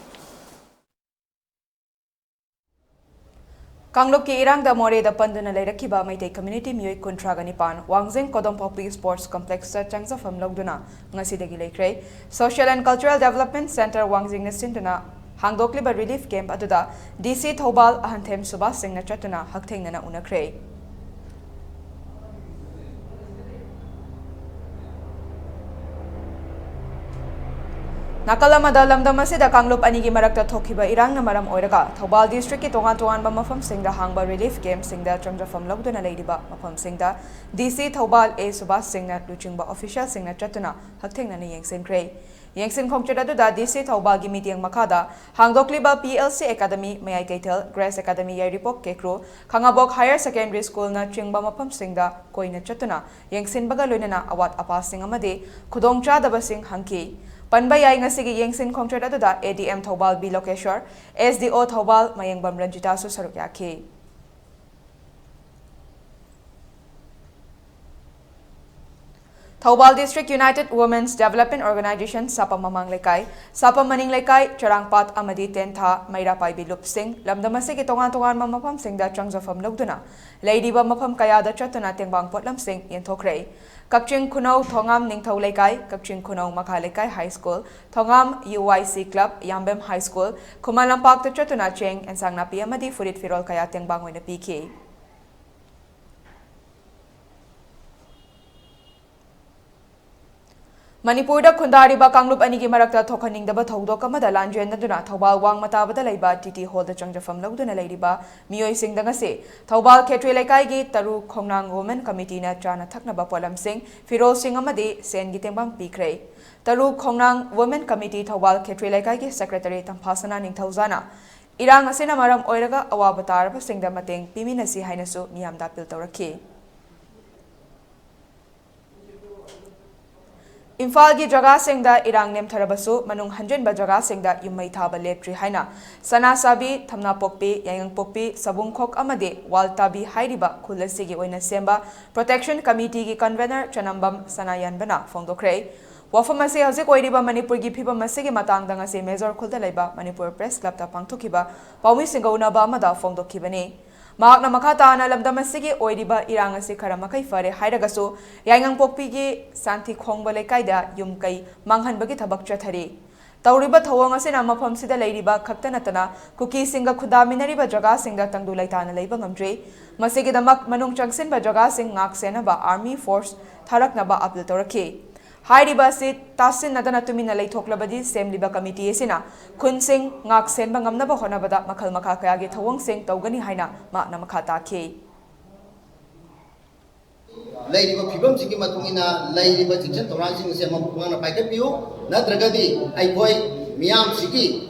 ꯀꯥꯡꯂꯨꯞꯀꯤ ꯏꯔꯥꯡꯗ ꯃꯣꯔꯦꯗ ꯄꯟꯗꯨꯅ ꯂꯩꯔꯛꯈꯤꯕ ꯃꯩꯇꯩ ꯀꯝꯃ꯭ꯌꯨꯅꯤꯇꯤ ꯃꯤꯑꯣꯏ ꯀꯨꯟꯊ꯭ꯔꯥꯒ ꯅꯤꯄꯥꯟ ꯋꯥꯡꯖꯤꯡ ꯀꯣꯗꯣꯝꯄꯣꯛꯄꯤ ꯁ꯭ꯄꯣꯔꯠꯁ ꯀꯝꯄ꯭ꯂꯦꯛꯁꯇ ꯆꯪꯖꯐꯝ ꯂꯧꯗꯨꯅ ꯉꯁꯤꯗꯒꯤ ꯂꯩꯈ꯭ꯔꯦ꯫ Social and cultural development centre ꯋꯥꯡꯖꯤꯡꯅ ꯁꯤꯟꯗꯨꯅ ꯍꯥꯡꯗꯣꯛꯂꯤꯕ ꯔꯤꯂꯤꯐ ꯀꯦꯝꯞ ꯑꯗꯨꯗ ꯗꯤ ꯁꯤ ꯊꯧꯕꯥꯜ ꯑꯍꯟꯊꯦꯝ ꯁꯨꯕꯥꯁ ꯁꯤꯡꯅ ꯆꯠꯇꯨꯅ ꯍꯛꯊꯦꯡꯅꯅ ꯎꯅꯈ꯭ꯔꯦ꯫ ꯅꯥꯀꯜ ꯑꯃꯗ, ꯂꯝꯗꯝ ꯑꯁꯤꯗ ꯀꯥꯡꯂꯨꯞ ꯑꯅꯤꯒꯤ ꯃꯔꯛꯇ ꯊꯣꯛꯈꯤꯕ ꯏꯔꯥꯡꯅ ꯃꯔꯝ ꯑꯣꯏꯔꯒ ꯊꯧꯕꯥꯜ ꯗꯤꯁꯇ꯭ꯔꯤꯛꯀꯤ ꯇꯣꯉꯥꯟ ꯇꯣꯉꯥꯟꯕ ꯃꯐꯝꯁꯤꯡꯗ ꯍꯥꯡꯕ ꯔꯤꯂꯤꯐ ꯀꯦꯝꯞꯁꯤꯡꯗ ꯆꯪꯖꯐꯝ ꯂꯧꯗꯨꯅ ꯂꯩꯔꯤꯕ ꯃꯐꯝꯁꯤꯡꯗ ꯗꯤ ꯁꯤ ꯊꯧꯕꯥꯜ ꯑꯦ ꯁꯨꯕꯥꯁ ꯁꯤꯡꯅ ꯂꯨꯆꯤꯡꯕ ꯑꯣꯐꯤꯁꯤꯌꯦꯜꯁꯤꯡꯅ ꯆꯠꯇꯨꯅ ꯍꯛꯊꯦꯡꯅꯅ ꯌꯦꯡꯁꯤꯟꯈ꯭ꯔꯦ꯫ ꯌꯦꯡꯁꯤꯟ ꯈꯣꯡꯆꯠ ꯑꯗꯨꯗ ꯗꯤ ꯁꯤ ꯊꯧꯕꯥꯜꯒꯤ ꯃꯤꯠꯌꯦꯡ ꯃꯈꯥꯗ ꯍꯥꯡꯗꯣꯛꯂꯤꯕ ꯄꯤ ꯑꯦꯜ ꯁꯤ ꯑꯦꯀꯥꯗꯃꯤ, ꯃꯌꯥꯏ ꯀꯩꯊꯦꯜ, ꯒ꯭ꯔꯦꯁ ꯑꯦꯀꯥꯗꯃꯤ, ꯌꯥꯏꯔꯤꯄꯣꯛ, ꯀꯦꯀ꯭ꯔꯨ, ꯈꯥꯉꯕꯣꯛ ꯍꯥꯌꯔ ꯁꯦꯀꯦꯟꯗꯔꯤ ꯁ꯭ꯀꯨꯜꯅꯆꯤꯡꯕ ꯃꯐꯝꯁꯤꯡꯗ ꯀꯣꯏꯅ ꯆꯠꯇꯨꯅ ꯌꯦꯡꯁꯤꯟꯕꯒ ꯂꯣꯏꯅꯅ ꯑꯋꯥꯠ ꯑꯄꯥꯁꯤꯡ ꯑꯃꯗꯤ ꯈꯨꯗꯣꯡꯆꯥꯗꯕꯁꯤꯡ ꯍꯪꯈꯤ꯫ ꯄꯟꯕ ꯌꯥꯏ, ꯉꯁꯤꯒꯤ ꯌꯦꯡꯁꯤꯟ ꯈꯣꯡꯆꯠ ꯑꯗꯨꯗ A D M Thoubal B Lokeshwar, S D O Thoubal ꯃꯌꯦꯡꯕꯝ ꯔꯟꯖꯤꯇꯥꯁꯨ ꯁꯔꯨꯛ ꯌꯥꯈꯤ꯫ Thoubal District United Women's Development Organization ꯁꯥꯄꯝ ꯃꯃꯥꯡ ꯂꯩꯀꯥꯏ, ꯁꯥꯄꯝ ꯃꯅꯤꯡ ꯂꯩꯀꯥꯏ, ꯆꯔꯥꯡꯄꯥꯠ ꯑꯃꯗꯤ ꯇꯦꯟꯊꯥ, ꯃꯩꯔꯥ ꯄꯥꯏꯕꯤ ꯂꯨꯞꯁꯤꯡ ꯂꯝꯗꯝ ꯑꯁꯤꯒꯤ ꯇꯣꯉꯥꯟ ꯇꯣꯉꯥꯟꯕ ꯃꯐꯝꯁꯤꯡꯗ ꯆꯪꯖꯐꯝ ꯂꯧꯗꯨꯅ ꯂꯩꯔꯤꯕ ꯃꯐꯝ ꯀꯌꯥꯗ ꯆꯠꯇꯨꯅ ꯇꯦꯡꯕꯥꯡ ꯄꯣꯠꯂꯝꯁꯤꯡ ꯌꯦꯟꯊꯣꯛꯈ꯭ꯔꯦ꯫ ꯀꯛꯆꯤꯡ ꯈꯨꯅꯧ ꯊꯣꯉꯥꯝ ꯅꯤꯡꯊꯧ ꯂꯩꯀꯥꯏ, ꯀꯛꯆꯤꯡ ꯈꯨꯅꯧ ꯃꯈꯥ ꯂꯩꯀꯥꯏ ꯍꯥꯏ ꯁ꯭ꯀꯨꯜ, ꯊꯣꯉꯥꯝ ꯌꯨ ꯋꯥꯏ ꯁꯤ ꯀ꯭ꯂꯕ, ꯌꯥꯝꯕꯦꯝ ꯍꯥꯏ ꯁ꯭ꯀꯨꯜ, ꯈꯨꯃꯟ ꯂꯝꯄꯥꯛꯇ ꯆꯠꯇꯨꯅ ꯆꯦꯡ, ꯑꯦꯟꯁꯥꯡ ꯅꯥꯄꯤ ꯑꯃꯗꯤ ꯐꯨꯔꯤꯠ ꯐꯤꯔꯣꯜ ꯀꯌꯥ ꯇꯦꯡꯕꯥꯡ ꯑꯣꯏꯅ ꯄꯤꯈꯤ꯫ ꯃꯅꯤꯄꯨꯔꯗ ꯈꯨꯟꯗꯥꯔꯤꯕ ꯀꯥꯡꯂꯨꯞ ꯑꯅꯤꯒꯤ ꯃꯔꯛꯇ ꯊꯣꯛꯍꯟꯅꯤꯡꯗꯕ ꯊꯧꯗꯣꯛ ꯑꯃꯗ ꯂꯥꯟꯖꯦꯟꯅꯗꯨꯅ ꯊꯧꯕꯥꯜ ꯋꯥꯡꯃ ꯇꯥꯕꯗ ꯂꯩꯕ ꯇꯤ ꯇꯤ ꯍꯣꯜꯗ ꯆꯪꯖꯐꯝ ꯂꯧꯗꯨꯅ ꯂꯩꯔꯤꯕ ꯃꯤꯑꯣꯏꯁꯤꯡꯗ ꯉꯁꯤ ꯊꯧꯕꯥꯜ ꯈꯦꯇ꯭ꯔꯤ ꯂꯩꯀꯥꯏꯒꯤ ꯇꯔꯨ ꯈꯣꯡꯅꯥꯡ ꯋꯨꯃꯦꯟ ꯀꯃꯤꯇꯤꯅ ꯆꯥꯅ ꯊꯛꯅꯕ ꯄꯣꯠꯂꯝꯁꯤꯡ, ꯐꯤꯔꯣꯜꯁꯤꯡ ꯑꯃꯗꯤ ꯁꯦꯟꯒꯤ ꯇꯦꯡꯕꯥꯡ ꯄꯤꯈ꯭ꯔꯦ꯫ ꯇꯔꯨ ꯈꯣꯡꯅꯥꯡ ꯋꯨꯃꯦꯟ ꯀꯃꯤꯇꯤ ꯊꯧꯕꯥꯜ ꯈꯦꯇ꯭ꯔꯤ ꯂꯩꯀꯥꯏꯒꯤ ꯁꯦꯀ꯭ꯔꯦꯇꯔꯤ ꯇꯝꯐꯥꯁꯅꯥ ꯅꯤꯡꯊꯧꯖꯥꯅ ꯏꯔꯥꯡ ꯑꯁꯤꯅ ꯃꯔꯝ ꯑꯣꯏꯔꯒ ꯑꯋꯥꯕ ꯇꯥꯔꯕꯁꯤꯡꯗ ꯃꯇꯦꯡ ꯄꯤꯃꯤꯟꯅꯁꯤ ꯍꯥꯏꯅꯁꯨ ꯃꯤꯌꯥꯝꯗ ꯑꯄꯤꯜ ꯇꯧꯔꯛꯈꯤ꯫ ꯏꯝꯐꯥꯜꯒꯤ ꯖꯒꯥꯁꯤꯡꯗ ꯏꯔꯥꯡ ꯅꯦꯝꯊꯔꯕꯁꯨ ꯃꯅꯨꯡ ꯍꯟꯖꯤꯟꯕ ꯖꯒꯥꯁꯤꯡꯗ ꯌꯨꯝ ꯃꯩ ꯊꯥꯕ ꯂꯦꯞꯇ꯭ꯔꯤ ꯍꯥꯏꯅ ꯁꯅꯥꯁꯥꯕꯤ, ꯊꯝꯅꯥꯄꯣꯛꯄꯤ, ꯌꯥꯏꯉꯪꯄꯣꯛꯄꯤ, ꯁꯕꯨꯡꯈꯣꯛ ꯑꯃꯗꯤ ꯋꯥꯜꯇꯥꯕꯤ ꯍꯥꯏꯔꯤꯕ ꯈꯨꯜ ꯑꯁꯤꯒꯤ ꯑꯣꯏꯅ ꯁꯦꯝꯕ ꯄ꯭ꯔꯣꯇꯦꯛꯁꯟ ꯀꯃꯤꯇꯤꯒꯤ ꯀꯟꯚꯦꯅꯔ ꯆꯅꯝꯕꯝ ꯁꯅꯥꯌꯥꯟꯕꯅ ꯐꯣꯡꯗꯣꯛꯈ꯭ꯔꯦ꯫ ꯋꯥꯐꯝ ꯑꯁꯤ ꯍꯧꯖꯤꯛ ꯑꯣꯏꯔꯤꯕ ꯃꯅꯤꯄꯨꯔꯒꯤ ꯐꯤꯕꯝ ꯑꯁꯤꯒꯤ ꯃꯇꯥꯡꯗ ꯉꯁꯤ ꯃꯦꯖꯣꯔ ꯈꯨꯜꯗ ꯂꯩꯕ ꯃꯅꯤꯄꯨꯔ ꯄ꯭ꯔꯦꯁ ꯀ꯭ꯂꯕꯇ ꯄꯥꯡꯊꯣꯛꯈꯤꯕ ꯄꯥꯎꯃꯤꯁꯤꯡꯒ ꯎꯅꯕ ꯑꯃꯗ ꯐꯣꯡꯗꯣꯛꯈꯤꯕꯅꯤ꯫ ꯃꯍꯥꯛꯅ ꯃꯈꯥ ꯇꯥꯅ ꯂꯝꯗꯝ ꯑꯁꯤꯒꯤ ꯑꯣꯏꯔꯤꯕ ꯏꯔꯥꯡ ꯑꯁꯤ ꯈꯔ ꯃꯈꯩ ꯐꯔꯦ ꯍꯥꯏꯔꯒꯁꯨ, ꯌꯥꯏꯉꯪꯄꯣꯛꯄꯤꯒꯤ ꯁꯥꯟꯊꯤ ꯈꯣꯡꯕ ꯂꯩꯀꯥꯏꯗ ꯌꯨꯝ ꯀꯩ ꯃꯥꯡꯍꯟꯕꯒꯤ ꯊꯕꯛ ꯆꯠꯊꯔꯤ꯫ ꯇꯧꯔꯤꯕ ꯊꯧꯑꯣꯡ ꯑꯁꯤꯅ ꯃꯐꯝꯁꯤꯗ ꯂꯩꯔꯤꯕ ꯈꯛꯇ ꯅꯠꯇꯅ ꯀꯨꯀꯤꯁꯤꯡꯒ ꯈꯨꯟꯗꯥꯃꯤꯟꯅꯔꯤꯕ ꯖꯒꯥꯁꯤꯡꯗ ꯇꯪꯗꯨ ꯂꯩꯇꯥꯅ ꯂꯩꯕ ꯉꯝꯗ꯭ꯔꯤ꯫ ꯃꯁꯤꯒꯤꯗꯃꯛ ꯃꯅꯨꯡ ꯆꯪꯁꯤꯟꯕ ꯖꯒꯥꯁꯤꯡ ꯉꯥꯛ ꯁꯦꯟꯅꯕ ꯑꯥꯔꯃꯤ ꯐꯣꯔꯁ ꯊꯥꯔꯛꯅꯕ ꯑꯄꯤꯜ ꯇꯧꯔꯛꯈꯤ꯫ ꯍꯥꯏꯔꯤꯕ ꯑꯁꯤ ꯇꯥꯁꯤꯟꯅꯗꯅ ꯇꯨꯃꯤꯟꯅ ꯂꯩꯊꯣꯛꯂꯕꯗꯤ ꯁꯦꯝꯂꯤꯕ ꯀꯃꯤꯇꯤ ꯑꯁꯤꯅ ꯈꯨꯟꯁꯤꯡ ꯉꯥꯛ ꯁꯦꯟꯕ ꯉꯝꯅꯕ ꯍꯣꯠꯅꯕꯗ ꯃꯈꯜ ꯃꯈꯥ ꯀꯌꯥꯒꯤ ꯊꯧꯑꯣꯡꯁꯤꯡ ꯇꯧꯒꯅꯤ ꯍꯥꯏꯅ ꯃꯍꯥꯛꯅ ꯃꯈꯥ ꯇꯥꯈꯤ꯫ ꯂꯩꯔꯤꯕ ꯐꯤꯕꯝꯁꯤꯒꯤ ꯃꯇꯨꯡ ꯏꯟꯅ ꯂꯩꯔꯤꯕ ꯆꯦꯛꯁꯤꯟ ꯊꯧꯔꯥꯡꯁꯤꯡ ꯑꯁꯦ ꯃꯄꯨꯡ ꯐꯥꯅ ꯄꯥꯏꯈꯠꯄꯤꯌꯨ, ꯅꯠꯇ꯭ꯔꯒꯗꯤ ꯑꯩꯈꯣꯏ ꯃꯤꯌꯥꯝꯁꯤꯒꯤ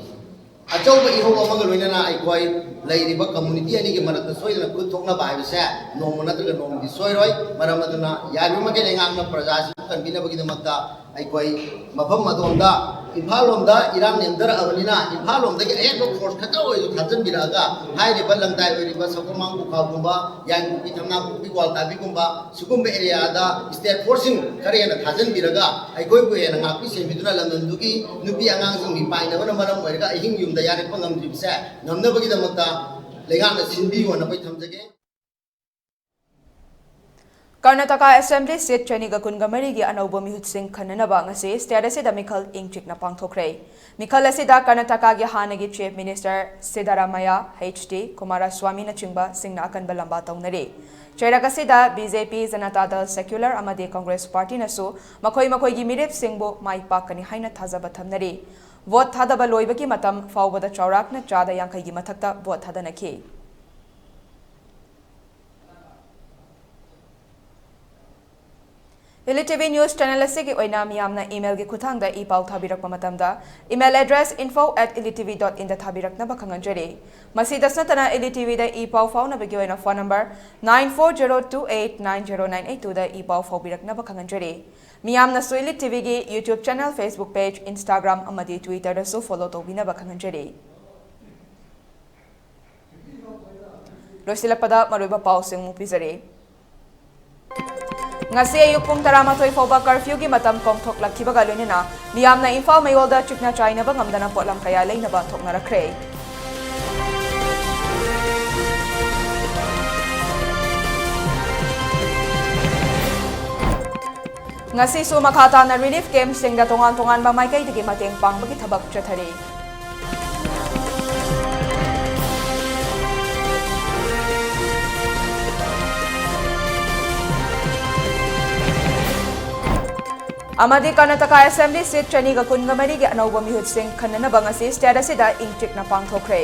ꯑꯆꯧꯕ ꯏꯍꯧ ꯑꯃꯒ ꯂꯣꯏꯅꯅ ꯑꯩꯈꯣꯏ ꯂꯩꯔꯤꯕ ꯀꯝꯃ꯭ꯌꯨꯅꯤꯇꯤ ꯑꯅꯤꯒꯤ ꯃꯔꯛꯇ ꯁꯣꯏꯗꯅ ꯈꯨꯠ ꯊꯣꯛꯅꯕ ꯍꯥꯏꯕꯁꯦ ꯅꯣꯡꯃ ꯅꯠꯇ꯭ꯔꯒ ꯅꯣꯡꯃꯗꯤ ꯁꯣꯏꯔꯣꯏ꯫ ꯃꯔꯝ ꯑꯗꯨꯅ ꯌꯥꯔꯤꯕꯃꯈꯩ ꯂꯩꯉꯥꯛꯅ ꯄ꯭ꯔꯖꯥꯁꯤꯕꯨ ꯀꯟꯕꯤꯅꯕꯒꯤꯗꯃꯛꯇ ꯑꯩꯈꯣꯏ ꯃꯐꯝ ꯑꯗꯣꯝꯗ, ꯏꯝꯐꯥꯜ ꯂꯣꯝꯗ ꯏꯔꯥꯡ ꯅꯦꯝꯊꯔꯛꯑꯕꯅꯤꯅ ꯏꯝꯐꯥꯜ ꯂꯣꯝꯗꯒꯤ ꯑꯍꯦꯟꯕ ꯐꯣꯔꯁ ꯈꯛꯇ ꯑꯣꯏꯔꯁꯨ ꯊꯥꯖꯤꯟꯕꯤꯔꯛꯑꯒ ꯍꯥꯏꯔꯤꯕ ꯂꯝꯗꯥꯏ ꯑꯣꯏꯔꯤꯕ ꯁꯒꯣꯜꯃꯥꯡ ꯄꯨꯈꯥꯎꯒꯨꯝꯕ, ꯌꯥꯏꯉꯪꯄꯣꯛꯄꯤ, ꯊꯝꯅꯥꯄꯣꯛꯄꯤ, ꯀ꯭ꯋꯥꯜꯇꯥꯕꯤꯒꯨꯝꯕ ꯁꯤꯒꯨꯝꯕ ꯑꯦꯔꯤꯌꯥꯗ ꯁ꯭ꯇꯦꯠ ꯐꯣꯔꯁꯁꯤꯡ ꯈꯔ ꯍꯦꯟꯅ ꯊꯥꯖꯤꯟꯕꯤꯔꯒ ꯑꯩꯈꯣꯏꯕꯨ ꯍꯦꯟꯅ ꯉꯥꯛꯄꯤ ꯁꯦꯟꯕꯤꯗꯨꯅ ꯂꯝꯗꯝꯗꯨꯒꯤ ꯅꯨꯄꯤ ꯑꯉꯥꯡꯁꯤꯡ ꯃꯤꯄꯥꯏꯅꯕꯅ ꯃꯔꯝ ꯑꯣꯏꯔꯒ ꯑꯍꯤꯡ ꯌꯨꯝꯗ ꯌꯥꯔꯛꯄ ꯉꯝꯗ꯭ꯔꯤꯕꯁꯦ ꯉꯝꯅꯕꯒꯤꯗꯃꯛꯇ ꯂꯩꯉꯥꯛꯅ ꯁꯤꯟꯕꯤꯌꯨ ꯍꯥꯏꯅ ꯑꯩꯈꯣꯏ ꯊꯝꯖꯒꯦ꯫ ꯀꯔꯅꯥꯇꯀꯥ ꯑꯦꯁꯦꯝꯕ꯭ꯂꯤ ꯁꯤꯠ ꯆꯅꯤꯒ ꯀꯨꯟꯒ ꯃꯔꯤꯒꯤ ꯑꯅꯧꯕ ꯃꯤꯍꯨꯠꯁꯤꯡ ꯈꯟꯅꯅꯕ ꯉꯁꯤ ꯁ꯭ꯇꯦꯠ ꯑꯁꯤꯗ ꯃꯤꯈꯜ ꯏꯪ ꯆꯤꯛꯅ ꯄꯥꯡꯊꯣꯛꯈ꯭ꯔꯦ꯫ ꯃꯤꯈꯜ ꯑꯁꯤꯗ ꯀꯔꯅꯥꯇꯀꯥꯒꯤ ꯍꯥꯟꯅꯒꯤ ꯆꯤꯐ ꯃꯤꯅꯤꯁꯇꯔ ꯁꯤꯗꯥꯔꯥꯃꯌꯥ, ꯑꯩꯆ ꯗꯤ ꯀꯨꯃꯥꯔꯥꯁ꯭ꯋꯥꯃꯤꯅꯆꯤꯡꯕꯁꯤꯡꯅ ꯑꯀꯟꯕ ꯂꯝꯕꯥ ꯇꯧꯅꯔꯤ꯫ ꯆꯩꯔꯛ ꯑꯁꯤꯗ ꯕꯤ ꯖꯦ ꯄꯤ, ꯖꯅꯇꯥ ꯗꯜ, ꯁꯦꯀ꯭ꯌꯨꯂꯔ ꯑꯃꯗꯤ ꯀꯪꯒ꯭ꯔꯦꯁ ꯄꯥꯔꯇꯤꯅꯁꯨ ꯃꯈꯣꯏ ꯃꯈꯣꯏꯒꯤ ꯃꯤꯔꯦꯞꯁꯤꯡꯕꯨ ꯃꯥꯏ ꯄꯥꯛꯀꯅꯤ ꯍꯥꯏꯅ ꯊꯥꯖꯕ ꯊꯝꯅꯔꯤ꯫ ꯚꯣꯠ ꯊꯥꯗꯕ ꯂꯣꯏꯕꯒꯤ ꯃꯇꯝ ꯐꯥꯎꯕꯗ ꯆꯥꯎꯔꯥꯛꯅ ꯆꯥꯗ ꯌꯥꯡꯈꯩꯒꯤ ꯃꯊꯛꯇ ꯚꯣꯠ ꯊꯥꯗꯅꯈꯤ꯫ Elite T V news channel ꯑꯁꯤꯒꯤ ꯑꯣꯏꯅ ꯃꯤꯌꯥꯝꯅ ꯏꯃꯦꯜꯒꯤ ꯈꯨꯠꯊꯥꯡꯗ ꯏ ꯄꯥꯎ ꯊꯥꯕꯤꯔꯛꯄ ꯃꯇꯝꯗ email address info at elite T V dot in ꯗ ꯊꯥꯕꯤꯔꯛꯅꯕ ꯈꯪꯍꯟꯖꯔꯤ꯫ ꯃꯁꯤꯗꯁꯨ ꯅꯠꯇꯅ ꯏꯂꯤꯠ ꯇꯤ ꯚꯤꯗ ꯏ ꯄꯥꯎ ꯐꯥꯎꯅꯕꯒꯤ ꯑꯣꯏꯅ phone number nine four zero two eight nine zero nine eight two ꯗ ꯏ ꯄꯥꯎ ꯐꯥꯎꯕꯤꯔꯛꯅꯕ ꯈꯪꯍꯟꯖꯔꯤ꯫ ꯃꯤꯌꯥꯝꯅꯁꯨ ꯏꯂꯤꯠ ꯇꯤ ꯚꯤꯒꯤ YouTube channel, Facebook page, Instagram ꯑꯃꯗꯤ Twitter ꯗꯁꯨ follow ꯇꯧꯕꯤꯅꯕ ꯈꯪꯍꯟꯖꯔꯤ꯫ ꯂꯣꯏꯁꯤꯜꯂꯛꯄꯗ ꯃꯔꯨꯑꯣꯏꯕ ꯄꯥꯎꯁꯤꯡ ꯑꯃꯨꯛ ꯄꯤꯖꯔꯤ꯫ ꯉꯁꯤ ꯑꯌꯨꯛ ꯄꯨꯡ ꯇꯔꯥꯃꯥꯊꯣꯏ ꯐꯥꯎꯕ curfew ꯒꯤ ꯃꯇꯝ ꯀꯣꯝꯊꯣꯛꯂꯛꯈꯤꯕꯒ ꯂꯣꯏꯅꯅ ꯃꯤꯌꯥꯝꯅ ꯏꯝꯐꯥꯜ ꯃꯌꯣꯜꯗ ꯆꯤꯛꯅ ꯆꯥꯏꯅꯕ ꯉꯝꯗꯅ ꯄꯣꯠꯂꯝ ꯀꯌꯥ ꯂꯩꯅꯕ ꯊꯣꯛꯅꯔꯛꯈ꯭ꯔꯦ꯫ ꯉꯁꯤꯁꯨ ꯃꯈꯥ ꯇꯥꯅ relief camp ꯁꯤꯡꯗ ꯇꯣꯉꯥꯟ ꯇꯣꯉꯥꯟꯕ ꯃꯥꯏꯀꯩꯗꯒꯤ ꯃꯇꯦꯡ ꯄꯥꯡꯕꯒꯤ ꯊꯕꯛ ꯆꯠꯊꯔꯤ꯫ ꯑꯃꯗꯤ ꯀꯔꯅꯥꯇꯀꯥ ꯑꯦꯁꯦꯝꯕ꯭ꯂꯤ ꯁꯤꯠ ꯆꯅꯤꯒ ꯀꯨꯟꯒ ꯃꯔꯤꯒꯤ ꯑꯅꯧꯕ ꯃꯤꯍꯨꯠꯁꯤꯡ ꯈꯟꯅꯅꯕ ꯉꯁꯤ ꯁ꯭ꯇꯦꯠ ꯑꯁꯤꯗ ꯏꯪ ꯆꯤꯛꯅ ꯄꯥꯡꯊꯣꯛꯈ꯭ꯔꯦ꯫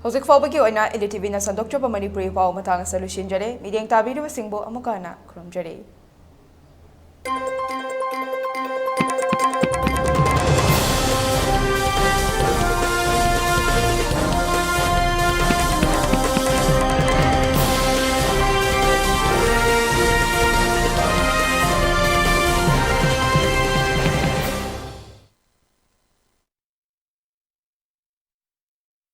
ꯍꯧꯖꯤꯛ ꯐꯥꯎꯕꯒꯤ ꯑꯣꯏꯅ L T Vꯅ ꯁꯟꯗꯣꯛꯆꯕ ꯃꯅꯤꯄꯨꯔꯤ ꯄꯥꯎ ꯃꯇꯥꯡ ꯑꯁꯤꯗ ꯂꯣꯏꯁꯤꯟꯖꯔꯦ꯫ ꯃꯤꯠꯌꯦꯡ ꯇꯥꯕꯤꯔꯤꯕꯁꯤꯡꯕꯨ ꯑꯃꯨꯛꯀ ꯍꯟꯅ ꯈꯨꯔꯨꯝꯖꯔꯤ꯫